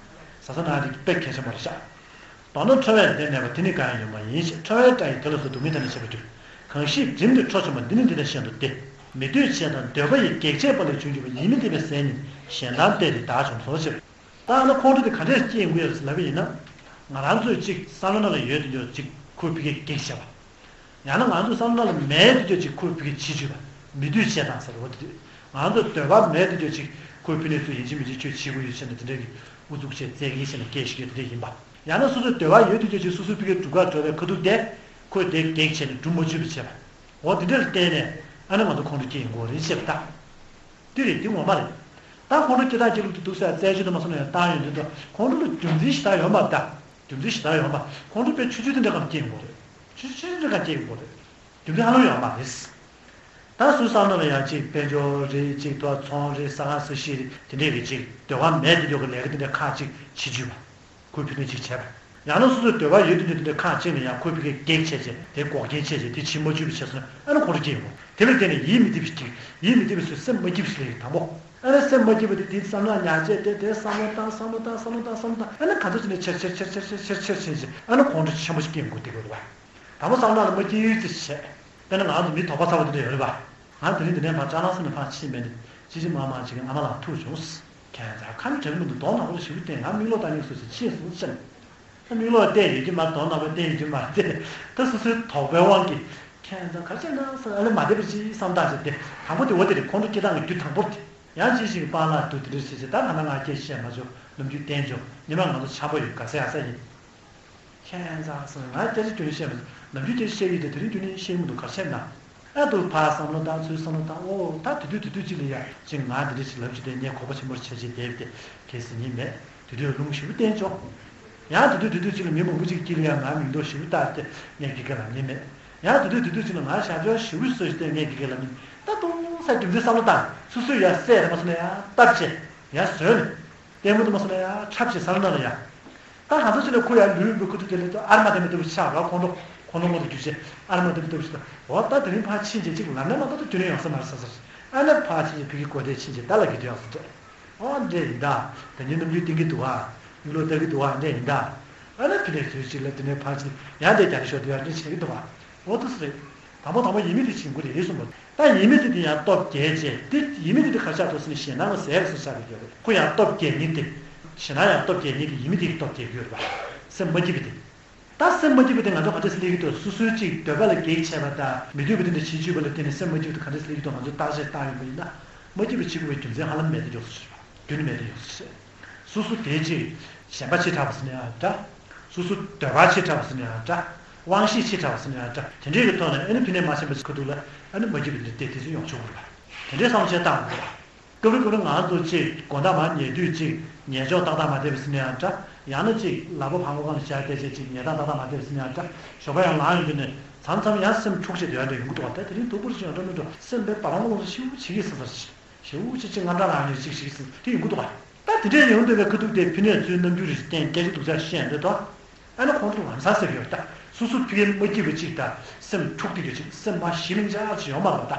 བཟའ་ཚོ་ནང་རིགས་དཔེ་གལ་ཆེན་པོ་རེད་ཤག་མདོར་ན་ཁྲོ་བས་ནད་མནན་པ་དེ་ནི་གང་ཡང་ཡོད་མ་ཡིན་ཞེས་ཁྲོ་བའི་སྐྲ་ཡིས་དེ་ལ་སོགས་སྡུག་བསྔལ་དེ་འདྲ་བཤད་པ་དུས་གང་ཞིག་བསྒྲིམས་ཏེ་ཁྲོ་བྱུང་བ་འདི་ནི་འདི་དང་གཞན་དུ་སྟེ། མི་འདོད་བྱས་དང་འདོད་པ་ཡི་གེགས་བྱས་པ་ལས་བྱུང་གྱུར་པ་ཡིད་མི་བདེ་བའི་ཟས་ནི་གཞན་དང་བསྟེན་ཏེ་བདག་བྱུང་སོ་ཞེས། ད་ཨ་ན་ཁོང་ཁྲོ་དེ་ག་འདྲས་སྐྱེ་དགོས་ཡོད་ཟེར་ལབ་པ་ཡིན་ན། ང་རང་ཚོས་གཅིག་བསམ་བློ་ནང་ལ་ཡོད་དེ་འདྲ་གཅིག་ཁོའི་ཕ་གིར་གེགས་བྱས་པ། ཡང་ན་ང་ཚོ་བསམ་བློ་ལ་མེད་དུ་གྱུར་ཅིག་ཁོའི་ཕ་གིར་བྱེད་བཅུག་པ། མི་འདོད་བྱས་དང་ཟེར་བ་དེ་དུས། ང་ཚོ་འདོད་པ་མེད་དུ་གྱུར་ཅིག་ཁོའི་ཕ་ནས་ཚུར་ཡིན་གཅིག་མིན་གཅིག་ཁྱོད་བྱེད་དགོས་ཡོད་བྱས་ནས་དེ་འདྲ་གི་ཨུ་ཚུགས་བྱས་བཙན་གྱིས་བྱས་ནས་སྐད་ཤིག་ཡོད་དེ་འདྲ་ཡིན་པ། ཡང་ན་སོ་སོའི་འདོད་པ་ཡོད་དུ་གྱུར་ཅིག་སོ་སོའི་ཕ་གིར་སྒྲུབ་གར་འགྲོ་བའི་ཁ་ཐུག་དེ་ཁོས་དེ་གེགས་བྱས་ནས་སྒྲུབ་མ་བཅུག་པ་བྱས་པ། འོ་དེ་འདྲ་ལ་བརྟེན་ནས་ཨ་ནི་ང་ཚོ་ཁོང་ཁྲོ་སྐྱེ་ཡོང་གི་རེད་བྱས་པ་ད། དེ་རེད་དེ་ངོ་མ་རེད། ད་ཁོང་ཁྲོ་སྐྱེ་སྟངས་སྐྱེ་ལུགས་དེ་འདུག་ཟེར་རྩད་གཅོད་དུ་མ་སོང་ན་ཡང་བཏང་ཡོང་དུས་ད་ཁོང་ཁྲོ་ལ་རྒྱུ་མཚན་ཞེ་དྲག་ཡོད་མ་རེད་ད། རྒྱུ་མཚན་ཞེ་དྲག་ཡོད་མ། ཁོང་ཁྲོ་དཔེ་ཆུང་ཆུང་དེ་འདྲ་གང་སྐྱེ་ཡོང་གི་རེད། ཆུང་ཆུང་དེ་འདྲ་གང་སྐྱེ་ཡོང་གི་རེད། རྒྱུ་མཚན་ཧ་ལམ་ཡོད་མ་རེད། ད་སུ་བསམ་ན་ལ་ཡང་གཅིག་དཔལ་འབྱོར་རེད་གཅིག་ཐོག་ཚོང་རེད་ས་ཁང་ས་གཞི་རེད་དེ་འདྲས་རེད་གཅིག་འདོད་པ་མེད་དེ་འདྲ་གི་ལས་ཀ་དེ་འདྲ་ཁག་ཅིག་བྱེད་བཅུག་པ། ཁོའི་ཕུ་ནུ་གཅིག་བྱས་པ། ཡང་ན་སོ་སོའི་འདོད་པ་ཡོད་དུ་འདོད་དུ་འདོད་ཁག་ཅིག་ནས་ཡང་ཁོའི་ཕུ་གེ་གེགས་བྱས་བྱས་དེ་འགོག་རྐྱེན་བྱས་བྱས་དེ་བྱེད་མ་བཅུག་པ་བྱས་སོང་ན་ཨ་ནི་ཁོང་ཁྲོ་སྐྱེ་ཡོང་། དེ་ལ་བརྟེན་ནས་ཡིད་མི་བདེ་བ་ཞིག་ཡིད་མི་བདེ་བའི་སོ་སེམས་མ་སྐྱིད་པ་ཞིག་སླེབས་ཡོང་དང་པོ། ཨ་ནི་སེམས་མ་སྐྱིད་པ་དེ་དེ་བསམ་བློ་ཉར་བྱས་དེ་དེ་བསམ་བློ་བཏང་བསམ་བློ་བཏང་བསམ་བློ་བཏང་བསམ་བློ་བཏང་ཨ་ནི་ག་ཚོད་ཅིག་ནས་ཆེར་ཆེར་ཆེར་ཆེར་ཆེར་ཆེར་ཆེར་ཆེར་ཆེར་ཨ་ནི་ཁོང་ཁྲོ་ཆེན་པོ་ཞིག་སྐྱེ་ཡོང་གི་འདུག་བ། དང་པོ་བསམ་བློ་ལ་མ་སྐྱིད་ཡོད་ཙི་བྱས། དཔེར་ན་ང་ཚོ་མི་དོགས་པ་ཚ་བོ་དེ་འདྲ་ཡོད་རེད་པ། ང་དེ་རིང་འདི་ནས་ཕར་ཅ་ལག་ཟ་ནས་ཕར་ཕྱིན་པས་ནི་ཅི་ཅི་མ་མ་ཅིག་གི་ཨ་མ་ལགས་ཐུག་བྱུང་། ཁྱེད་ཚོ་ཁ་ནས་དྲན་མི་འདུག་གདོང་ནག་པོ་ཞིག་བསྟན་ང་མིག་ལོག་ལྟ་ཉེས་སོ་ཞེས་ཤེས་སོང་ཟེར། ད་མིག་ལོག་བལྟས་ཡོད་ཀྱི་མ་གདོང་ནག་པོ་བལྟས་ཡོད་ཀྱི་མ་རེད་དེ། ད་སོ་སོའི་དོགས་པའི་དབང་གིས་ཁྱེད་ཚོ་ག་རེ་བྱས་ན་ཟེར་ཨ་ལེ་མ་བདེ་པ་ཅིག་བསམ་སྟངས་ཟེར་ཏེ་དང་པོ་དེ་འོ་དེ་རེད་ཁོང་ཁྲོ་སྐྱེ་སྟངས་ཀྱི་རྒྱུ་དང་པོ་དེ། ཡང་ཅི་ཞིག་གི་པཱ་ལགས་འདུག་དེ་འདྲ་ཞིག་བྱས་ད་ང་ན་ང་སྐད་བཤད་མ་ཆོག་ནམ་རྒྱུན་བསྟན་ཆོག་ཉི་མ་ང་ཚོ་འཆམ་པོ་ཡོད་ག་ས་ཡ་ས་ཡིན། ཁྱེད་ཚོ་ང་སྐད་ཆ་རྒྱུན་བཤད་མི་ནམ་རྒྱུན་སྐད་ཆ་བཤད་ཡོད་དེ་དེ་རིང་རྒྱུན་ནས་བཤད་མི་འདུག་ག་རེ་བྱས་ན། ཨ་འདུག་ཕར་བསམ་བློ་བཏང་ཚུར་བསམ་བློ་བཏང་ཨོ་ད་དེ་དུས་དེ་དུས་གཅིག་ལ་ཡ་ཅིག་ང་འདི་འདྲ་ཞིག་ལབ་ཅིག་དེ་ངས་གོ་བ་ཆེན་པོར་བྱས་ཅིག་བསྡད་དེ་གལ་སྲིད་ཉིན་མེད་དེ་དུས་རླུང་ཞིབ་བསྟན་ཆོག་ཡང་དེ་དུས་དེ་དུས་གཅིག་ལ་མི་མང་པོ་ཅིག་དཀྱིལ་ལ་ཡ་ང་མིང་འདོགས་ཞིབ་བཏགས་ཏེ་ངས་དགེ་རྒན་ལབ་ཉན་མེད། ཡང་དེ་དུས་དེ་དུས་གཅིག་ལ་ང་ཞབས་ཕྱི་ཞིབ་བཟོས་ཏེ་ངས་དགེ་རྒན་ལབ་ཉན་ད་དུང་ས་རྒྱུ་མཚན་བསམ་བློ་བཏང་སོ་སོས་ཡ་སྲས་དེ་མ་སོང་ན་ཡ་སྟབས་བྱས་ཡ་བཟོས་ནས། ལྟད་མོ་དུ་མ་སོང་ན་ཡང་འཁྲབ་བྱེད་ས་ལ་ན་ལ་ཡ། ད་གང་ཚོད་ཅིག་ལ་ཁོ་ཡང་ལུས་པའི་ཁུ་ཐུག་དེ་ལ་ཨར་མ་དེ་མི་ཐུབ་ཆགས་ར་ཁོང་ཁྲོ་ཁོང་ཁྲོ་མོ་དུ་རྒྱུ་བྱེད་ཨར་མ་དེ་མི་ཐུབ་ཆགས་འོ་ད་དེ་རིང་ཕར་ཕྱིན་བྱེད་ཅིག་ལམ་ནས་མ་ཏོག་ཏོ་དུས་ནས་ཡོང་ས་མ་རེད་ས་ས་ཨ་ནི་ཕར་ཕྱིན་བྱེད་ཕི་གི་གོ་དེ་ཕྱིན་བྱེད་ད་ལ་གི་དུ་ཡོང་ས་འདྲ། འོ་འདྲ་ཡིན་ད་ད་ཉིན་ནམ་རྒྱུན་ཏིང་གི་འདུག་ཨ་ཡུག་ལོ་ལྟ་གི་འདུག་ཨ་འདྲ་ཡིན་ད། ཨ་ནི་ཕི་ལས་ཚོས་ཅིག་ལ་དེ་ནས་ཕར་ཕྱིན་ཡང་དེ་རྒྱ་རི་ཤོར་དུ་ཡང་འདྲ་བྱེད་གི་འདུག་ཨ། འོ་དུ་སི་རེད། དང་པོ་དང་པོ་ཡིན་མིན་དེ་བྱིན་དགོས་རེད་གསུངས་པ། ད་ཡིན་མིན་དེ་དེ་ཡང་སྟོབས་རྒྱས་བྱས་དེ་ཡིན་མིན་དེ་དེ་ག་ཆགས་འགྲོ་ཟེར་ནས་ཞེད་སྣང་ལ་ཟས་རེད་ཟེར་ཆགས་པའི་རྒྱུ་རེད། ཁོ་ཡང་སྟོབས་རྒྱས་ཉིན་དེ། ཞེད་སྣང་ཡང་སྟོབས་རྒྱས་ཉིན་གྱི་ཡིན་མིན་དེ་གི་སྟོབས་རྒྱས་རྒྱུ་རེད་པ། སེམས་མ་སྐྱིད་པ་དེ། ད་སེམས་མ་སྐྱིད་པ་དེ་ང་ཚོ་ག་འདྲས་སེ་སླེབས་ཀྱི་འདུག་སོ་སོའི་ཅིག་འདོད་པ་ལ་གེགས་བྱས་པ་དང་མི་འདོད་པ་དེ་འདྲ་བྱེད་བཅུག་པ་ལ་བརྟེན་ནས་སེམས་མ་སྐྱིད་པ་དེ་ག་འདྲས་སེ་སླེབས་ཀྱི་འདུག་ང་ཚོས་བརྟག་དཔྱད་བཏང་ཡོང་པ་ཡིན་ན། མ་སྐྱིད་པ་བྱེད་དགོས་པའི་རྒྱུ་མཚན་ཧ་ལམ་མེད་དེ་མགྱོགས་སུ་ཤོར་བ། རྒྱུན་མེད་དེ་མགྱོགས་སུ་ཤོར། སོ་སོ་དེ་ཅིག་ཞེན་པ་ཆེ་དྲགས་པ་ཟེར་ན་ཡང་འདྲ། སོ་སོ་འདོད་པ་ཆེ་དྲགས་པ་ཟེར་ན་ཡང་འདྲ། དབང་ཤེད་ཆེ་དྲགས་པ་ཟེར་ན་ཡང་འདྲ། དེ་འདྲའི་གི་ཐོག་ནས་ཨ་ནི་ཕི་ནས་མ་ཤེས་པ་ཞིག་ཁ་ཐུག་ལ་ཨ་ནི་མ་སྐྱིད་པ་འདི་དེ་དེ་ཚོ་ཡོང་ཆོག་གི་རེད་པ། དེ་འདྲའི་བསམ་བློ་བཏང་དགོས་པ། སྐབས་རེ་སྐབས་རེ་ང་ཚོ་ཅིག་དགོང་དག་མར་ཉལ་དུས་ཅིག་ཉལ་ཆོག་ཏག་ཏག་མ་བསྡད་པ་ཟེར་ན་ཡང་འདྲ། ཡང་ན་ཅིག་ལག་པ་བར་སྣང་སྒང་ལ་བཞག་བསྡད་བྱས་ཅིག་ཉལ་སྟངས་ཏག་ཏག་མ་བསྡད་པ་ཟེར་ན་ཡང་འདྲ། ཞོགས་པ་ཡང་ལངས་ཡོང་དུས་ནས་མཚམས་མཚམས་ཡང་སེམས་འཁྲུག་བྱས་བསྡད་ཡ་འདྲ་ཡོང་གི་འདུག་པ། ད་དེ་རིང་སྡུག་པོ་རེ་ཅིག་ཡོང་འགྲོ་མི་འགྲོ་སེམས་པའི་བར་སྣང་སྒང་ལ་ཤིའུ་བྱེད་ཀྱི་ཟེར་ཟེར་ཞེ་པོ་ཅིག་ཅིག་དངངས་སྐྲག་ལངས་ནས་ཅིག་ཞིག་ཟེར་དེ་ཡོང་གི་འདུག་ག་ད་དེ་འདྲའི་ཡོང་སྡོད་པའི་ཁ་ཐུག་དེ་ཕི་ནས་ཚུར་རྣམ་འགྱུར་རེ་བསྟན་སྐད་ཆ་སྡུག་ཅག་བཤད་འདོད་དོ། ཨ་ནི་ཁོང་ཚོ་ལམ་སང་ཟེར་གི་ཡོད་ད། སོ་སོ་ཕི་གའི་མ་སྐྱིད་པ་ཅིག་ད་སེམས་འཁྲུག་བསྡད་ཡོད་ཅིག་སེམས་མ་ཞི་ལྷིང་ཅག་ཅིག་ཡོང་མ་རེད་ད།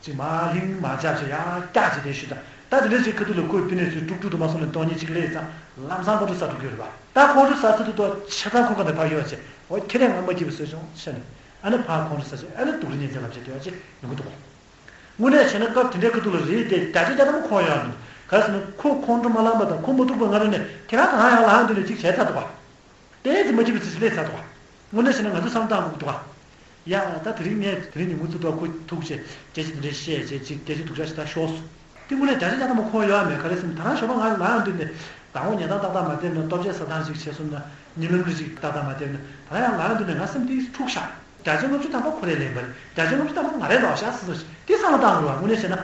ཅིག་མ་ལྷིང་མ་ཅག་ཅིག་ཡར་བཀྱག་ཅིག་དེ་ཞུ་ད། ད་དེ་འདྲ་ཅིག་ཁ་ཐུག་ལ་ཁོས་ཕི་ནས་ཚུར་དཀྲུག་དཀྲུག་ཏུ་མ་སོང་ནས་སྟོང་ཉིད་ཅིག་སླེབས་ཙང་ལམ་སང་ཁོང་ཚོ་ཟ་འགྲོ་གི་ཡོད་རེད་པ། ད་ཁོང་ཚོ་ཟ་ཚུལ་དུ་ཏོ་ཆེ་ཐང་ཁོ་ག་ནས་ཕར་ཡོད་ཅེ་འོ་ཁྱེད་རང་ང་མ་སྐྱིད་པ་བཟོས་བྱུང་ཟེར་ནས་ཨ་ནི་ཕར་ཁོང་ཚོ་ཟ་ཅིག་ཨ་ནི་སྡུག་རུ་ཉིན་མཚན་ལབ་ཅིག་དེ་ཡོད་ཅིག་ཡོང་གི་འདུག་གོ། དངོས་གནས་བྱས་ན་སྐབས་དེ་འདྲའི་ཁ་ཐུག་ལ་རེད་དེ་བརྒྱ་ཆ་བརྒྱ་ཐམ་པ་ཁོང་ཡོང་ནི་ག་རེ་ཟེར་ན་ཁོས་ཁོང་ཁྲོ་མ་ལངས་པ་དང་ཁོ་མ་ཐུག་པ་ང་རང་ནས་ཁྱེད་རང་གང་ཡང་ལངས་དུས་ནས་ཅིག་བྱས་ཚར་འདུག་ག་ཏོག་ཙམ་མ་སྐྱིད་པ་ཅིག་སླེབས་ཚར་འདུག་ག་དངོས་གནས་བྱས་ན་ང་ཚོ་བསམ་བཏང་དགོས་འདུག་ག་ཡ་ད་དེ་རིང་ངས་དེ་རིང་ཉིན་མོ་ཚུར་ཐུག་ཁོ་ཐུག་བྱས་སྐད་ཆ་དེ་འདྲ་བཤད་བྱས་ཅིག་སྐད་ཆ་སྡུག་ཅག་ཞིག་ད་ཤོར་སོང་། དེ་དངོས་གནས་བརྒྱ་ཆ་བརྒྱ་ཐམ་པ་ཁོ་ཡོད་མེད་ག་རེ་ཟེར་ན། ད་རང་ཞོགས་པ་ང་ལངས་དུས་ནས་མདང་དགོང་ཉལ་སྟངས་ཏག་ཏག་མ་བསྡད་ན། ལྟོ་ཆས་ཟ་སྟངས་ཅིག་བྱས་སོང་ན། གཉིད་ལམ་རེ་ཅིག་ཏག་ཏག་མ་བསྡད་ན། ད་རང་ཡང་ལངས་དུས་ནས་ང་སེམས་དེ་འཁྲུགས་ཤག་བརྒྱ་ཆ་ལྔ་བཅུ་ཐམ་པ་ཁོ་རའི་ལན་པ་རེད། བརྒྱ་ཆ་ལྔ་བཅུ་ཐམ་པ་ང་རའི་ལོག་ཤག་ཟེར་སོང་། དེ་བསམ་བློ་བཏང་དགོས་པ་དངོས་གནས་བྱས་ན།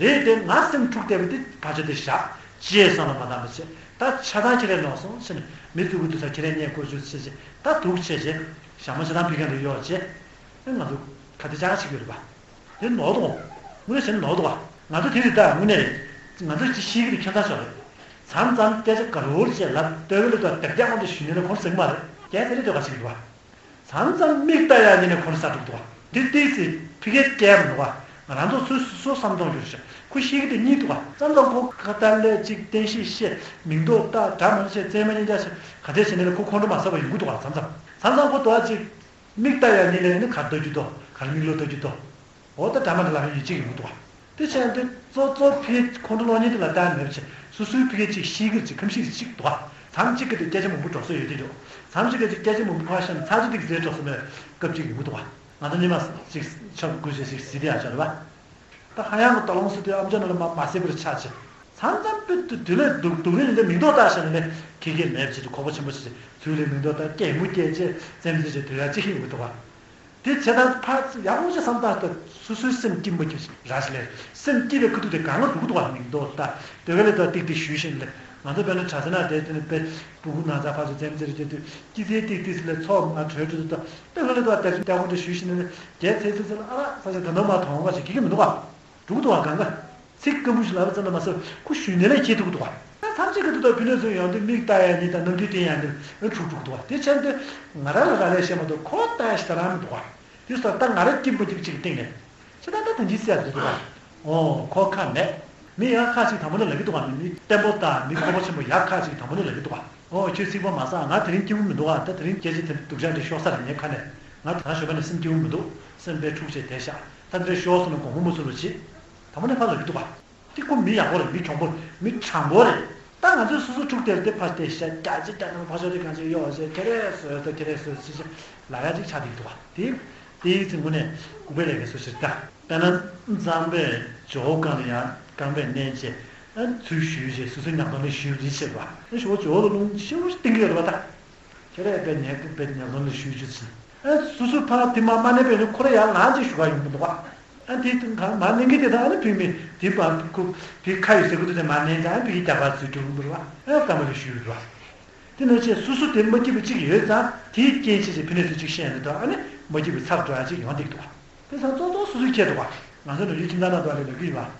རེད་དེ། ང་སེམས་འཁྲུག་བསྡད་པ་དེ་ཕར་ཆོད་དེ་བཞག་ཅེས་བསམ་བློ་མ་བཏང་བ་བྱས། ད་ཆ་ཚང་ཁྱེད་རས་ལོག་སོང་ཟེར་ནས། མི་ཐུག་གི་འདུག་ས་ཁྱེད་རས་བརྙས་བཀོལ་སྤྱོད་བྱས་བྱས། ད་འདུག་བྱས་བྱས། ཞྭ་མོ་ཆ་ཚང་ཕི་ཁ་ལ་གཡོག་བྱས། ཨེ་ང་ཚོ་ག་དེ་ཅག་ཅིག་ཡོད་རེད་པ། དེ་ནོར་འདུག་དངོས་གནས་བྱས་ན་ནོར་འདུག་པ། ང་ཚོ་དེ་རེད། ད་དངོས་གནས་རེད། ང་ཚོ་ཅིག་ཤེས་ཀྱི་རེད། ཁྱད་མཚར་ཤོག་རེད། མཚམས་མཚམས་སྐད་ཆ་དགའ་རབ་བྱས་ལབ། ལྟོས་ག་ལ་ལྟོས་དེབ་རྒྱག་དབང་དུ་ཞུས་ནས་ལ་ཁོང་ཟིང་མ་རེད། རྒྱལ་ཚེ་རིང་ལྟོས་ག་ཞིག་འདུག་པ། མཚམས་མཚམས་མིག་ལྟ་ཡག་ཉིན་ནས་ཁོ་རང་ས་འགྲོ་གི་འདུག་བ། འདི་ཏིག་ཙི་ཕི་ཁའི་སྐད་མི་འདུག་བ། ང་རང་ཚོ་སོ་སོ་བསམ་བློ་གཏོང་རྒྱུ་རེད་ཤག་ཁོ་ཤེས་ཀྱི་དེ་གཉིས་འདུག་བ། མཚམས་མཚམས་ཁོ་ཁ་ཏ་ལས་ཅིག་བསྟན་བཤིག་བཤད། མིང་འདོགས་བཏགས། འདྲ་མ་བཤད། རྩེད་མ་གཉིས་ཀ་བཤད། ག་དེ་བྱས་ནས་ལ་ཁོ་ཁོང་ཁྲོ་མ་ཟ་བ་ཡོང་གི་འདུག་བ། མཚམས་མཚམས། མཚམས་མཚམས་ཁོ་དོ་བ་ཅིག་མིག་ལྟ་ཡག་ཉིན་ནས་ནི་གར་ལྟ་རྒྱུ་འདུག་གར་མིག་ལོག་ལྟ་རྒྱུ་འདུག་འོ་ད་འདྲ་མ་འདྲ་ལབ་ཡག་ཡིན་གཅིག་ཡོང་གི་འདུག་བ། དེ་བྱས་ཏེ་གཙོ་གཙོ་ཕི་ཁོང་ཁྲོ་སློང་མཁན་དེ་ལ་ལྟ་མེད་པ་བྱས། སོ་སོའི་ཕི་ཁའི་ཅིག་ཤེས་ཀྱི་རེད། ཅིག་ཁམས་ཤེས་ཀྱི་ཅིག་འདུག་བ། མཚམས་གཅིག་གི་དེ་སྐད་ཆ་མང་པོ་འགྲོ་སྲོལ་ཡོད་དེ་འདུག་མཚམས་གཅིག་གི་ཅིག་སྐད་ཆ་མང་པོ་ཕར་བཤད་ན་ཚར་གཅིག་ཏིག་ཟེར་འགྲོ་སྲོལ་མེད་སྐབས་ཅིག་ཡོང་གི་འདུག་བ། ང་ཚོ་ཉི་མ་ཅིག་ཆབ་དགོས་བྱས་ཅིག་ཟེར་དེ་ཡག་ཆགས་རེད་བ། ད་ཧ་ཡང་གི་ལྟ་ལོང་སུ་དུས་ཨམ་ཅོག་ནང་ལ་མ་མ་གསལ་པོར་ཆགས་བྱས། མཚམས་མཚམས་དཔེ་དུ་དུས་ལས་སྡུག་སྡུག་རིང་འདི་མིང་འདོགས་བཏགས་བྱས་ནས་ཁེ་ཁེ་མེད་བྱས་ཏེ་ཁོག་པ་ཆེན་པོ་བྱས་ཏེ་ཚུལ་ལས་མིང་འདོགས་བཏགས། སྐད་མུ་སྐད་བྱས། རྩེད་མོ་རྩེ་དུས་ཡག་ཅིག་ཡོང་གི་འདུག་བ། དེ་བྱས་ཙང་ཕར་ཡག་པོ་ཅིག་བསམ་བཏང་སྟེ་སོ་སོའི་སེམས་སྐྱིད་མ་སྐྱིད་ར་ཞིག་ལས། སེམས་སྐྱིད་པའི་ཁ་ཐུག་དེ་གང་ལ་འགྲོ་གི་འདུག་བ། མིང་འདོགས་བཏགས། དེ་ག་ལས་ད་ཏིག་ཏིག་ཞུས་བཞིན་ལས། ང་ཚོ་དཔེར་ན་གྲྭ་ས་ན་བསྡད་དེ་ནི་དཔེ་སྤུ་གུ་ན་ཚ་ཕར་ཚུར་རྩེད་མོ་རྩེ་རུ་བསྡད་དུས་སྐྱིད་ཚལ་ཏིག་ཏིག་ཟེར་ལས་ཚོགས་མ་གྲོལ་དུས་ད། དེ་ག་ལས་ད་དེ་ཚོ་ལྟ་སྐོར་དེ་ཞུས་བཞིན་ལས་རྒྱལ་ཚེ་ཚེ་ཚེ་ལ་ཨ་ར་ས་ཆ་ད་ནོར་མ་མཐོང་བ་ཞིག་གི་གི་མི་འདུག་བ། འགྲོ་གི་འདུག་བ་གང་ག། ཚིག་སྐམ་པོ་ཞིག་ལབ་ཙམ་ལ་མ་ཟད་ཁོ་ཞུས་ནས་ལས་ཁྱེད་ཐུག་འདུག་བ། ད་ཐམས་ཅད་ཀྱི་ཐུག་ད་ཕི་ནས་ཚུར་ཡོང་དུས་མིག་ལྟ་ཡག་ཉིན་དང་རྣམ་འགྱུར་བསྟན་ཡག་ཉིན་ཨ་འཁྲུག་འཁྲུག་འདུག་བ། དེ་ཕྱིར་དུ་ང་རང་ལ་རག་ལས་བཤད་མ་གཏོགས་ཁོ་ལྟ་ཡག་ཞིག་ད་རང་མི་འདུག་བ། དེ་སོགས་ད་ང་རང་སྐྱིད་པོ་ཅིག་ཅིག་སྟེང་ནས་ཁྱེད་ད་ད་དེ་འདྲའི་སྲས་འདུག་བ། ཨོ་ཁོ་ཁ་མེད། མི་ཡག་ཁ་ཅིག་དང་པོ་ནས་ལབ་ཀྱི་འདུག་བ། མི་མི་བརྟན་པོ་དང་མི་ཁོག་པ་ཆེན་པོ་ཡག་ཁ་ཅིག་དང་པོ་ནས་ལབ་ཀྱི་འདུག་བ། ཨོ་ཁྱོད་ཚིག་པ་མ་ཟ། ང་དེ་རིང་སྐྱིད་པོ་མི་འདུག་བ། ད་དེ་རིང་སྐད་ཆ་དེ་སྡུག་ཅག་འདྲ་ཤོར་ས་རེད། ངའི་ཁ་ནས། ང་ད་ཞོགས་པ་ནས་སེམས་སྐྱིད་པོ་མི་འདུག་སེམས་དཔེ་འཁྲུག་བྱས་བསྡད་ཤག་ད་འདི་འདྲ་ཤོར་སོང་ན་དགོངས་པ་མ་ཚོམ་རོགས་བྱེད། དང་པོ་ནས་ཕར་ལབ་ཀྱི་འདུག་བ། དེ་ཁོ་མི་ཡག་པོ་རེད། མི་གྱོང་པོ་རེད། མི་དྲང་པོ་རེད། ད་ང་ཚོས་སོ་སོ་འཁྲུག་དེར་དེ་ཕར་བལྟས་ཤག་རྒྱ་ཆེ་རྒྱ་ནང་ཕར་ཕྱོགས་དེ་གང་ཆེ་གཡོག་བྱས། ཁྱེད་རས་བཟོས་ད་ཁྱེད་རས་བཟོས་ཟེར་ཞིག་ལབ་ཡག་ཅིག་ཆགས་བསྡད་ཀྱི་འདུག་བ། དེ་དེའི་ཚེ་དངོས་གནས་ལྐུགས་པའི་ལས་ཀའི་སྲོལ་ཞིག་རེད་ད། དཔེར་ན་གཙང་པས་ཇོ་བོ་རྐང་ལ་ཡར་རྐང་པས་མནན་བྱས། ཨ་ཚུར་གཞུས་བྱས་སོ་སོའི་ཉག་གདོང་ལ་གཞུས་རེ་བྱེད་པ། ཨ་ཞོགས་ཇོ་བོ་ལ་རླུང་ཞེ་པོ་ཞིག་གཏིང་གི་ཡོད་རེད་པ་ད། ཁྱེད་རས་དཔེ་ཉག་དཔེ་ཉག་གདོང་ལ་གཞུས་རྒྱུ་ཟིན། ཨ་སོ་སོའི་ཕར་དེ་མ་མ་མནན་པས་ནི་ཁོ་ར་ཡར་ལངས་ཅིག་གཞུ་ག་ཡོང་གི་འདུག་བ། ཨ་དེ་གང་མ་མནན་གི་དེ་དང་ཨ་ནི་བུད་མེད་དེ་བར་ཁུ་དེ་ཁ་ཡོད་ཟེར་གི་འདུག་དེ་མ་མནན་ཙང་ཨ་བུད་ཀྱི་རྒྱབ་པ་ཚུར་འགྲོ་གི་འདུག་བ། ཨ་རྐང་པ་ལ་གཞུས་ཡོད་རེད་བ། དེ་ནང་བཞིན་སོ་སོ་དེ་མ་སྐྱིད་པ་གཅིག་ཡོད་ཙང་དེའི་རྐྱེན་བྱས་ཏེ་ཕི་ནས་ཚུར་གཅིག་བཤད་ཡོང་དུས་ཨ་ནི་མ་སྐྱིད་པའི་ཚབ་འགྲོ་ཡག་ཅིག་ཡོང་བསྡད་ཀྱི་འདུག་བ། དེ་ཚང་གཙོ་གཙོ་སོ་སོའི་ཁྱེད་འདུག་བ། ང་ཚོ་ནུབ་རྒྱུད་ཁྱིམ་ཚང་ནང་དུ་ཨ་ནི་ལབ་ཀྱི་ཡོད་བ།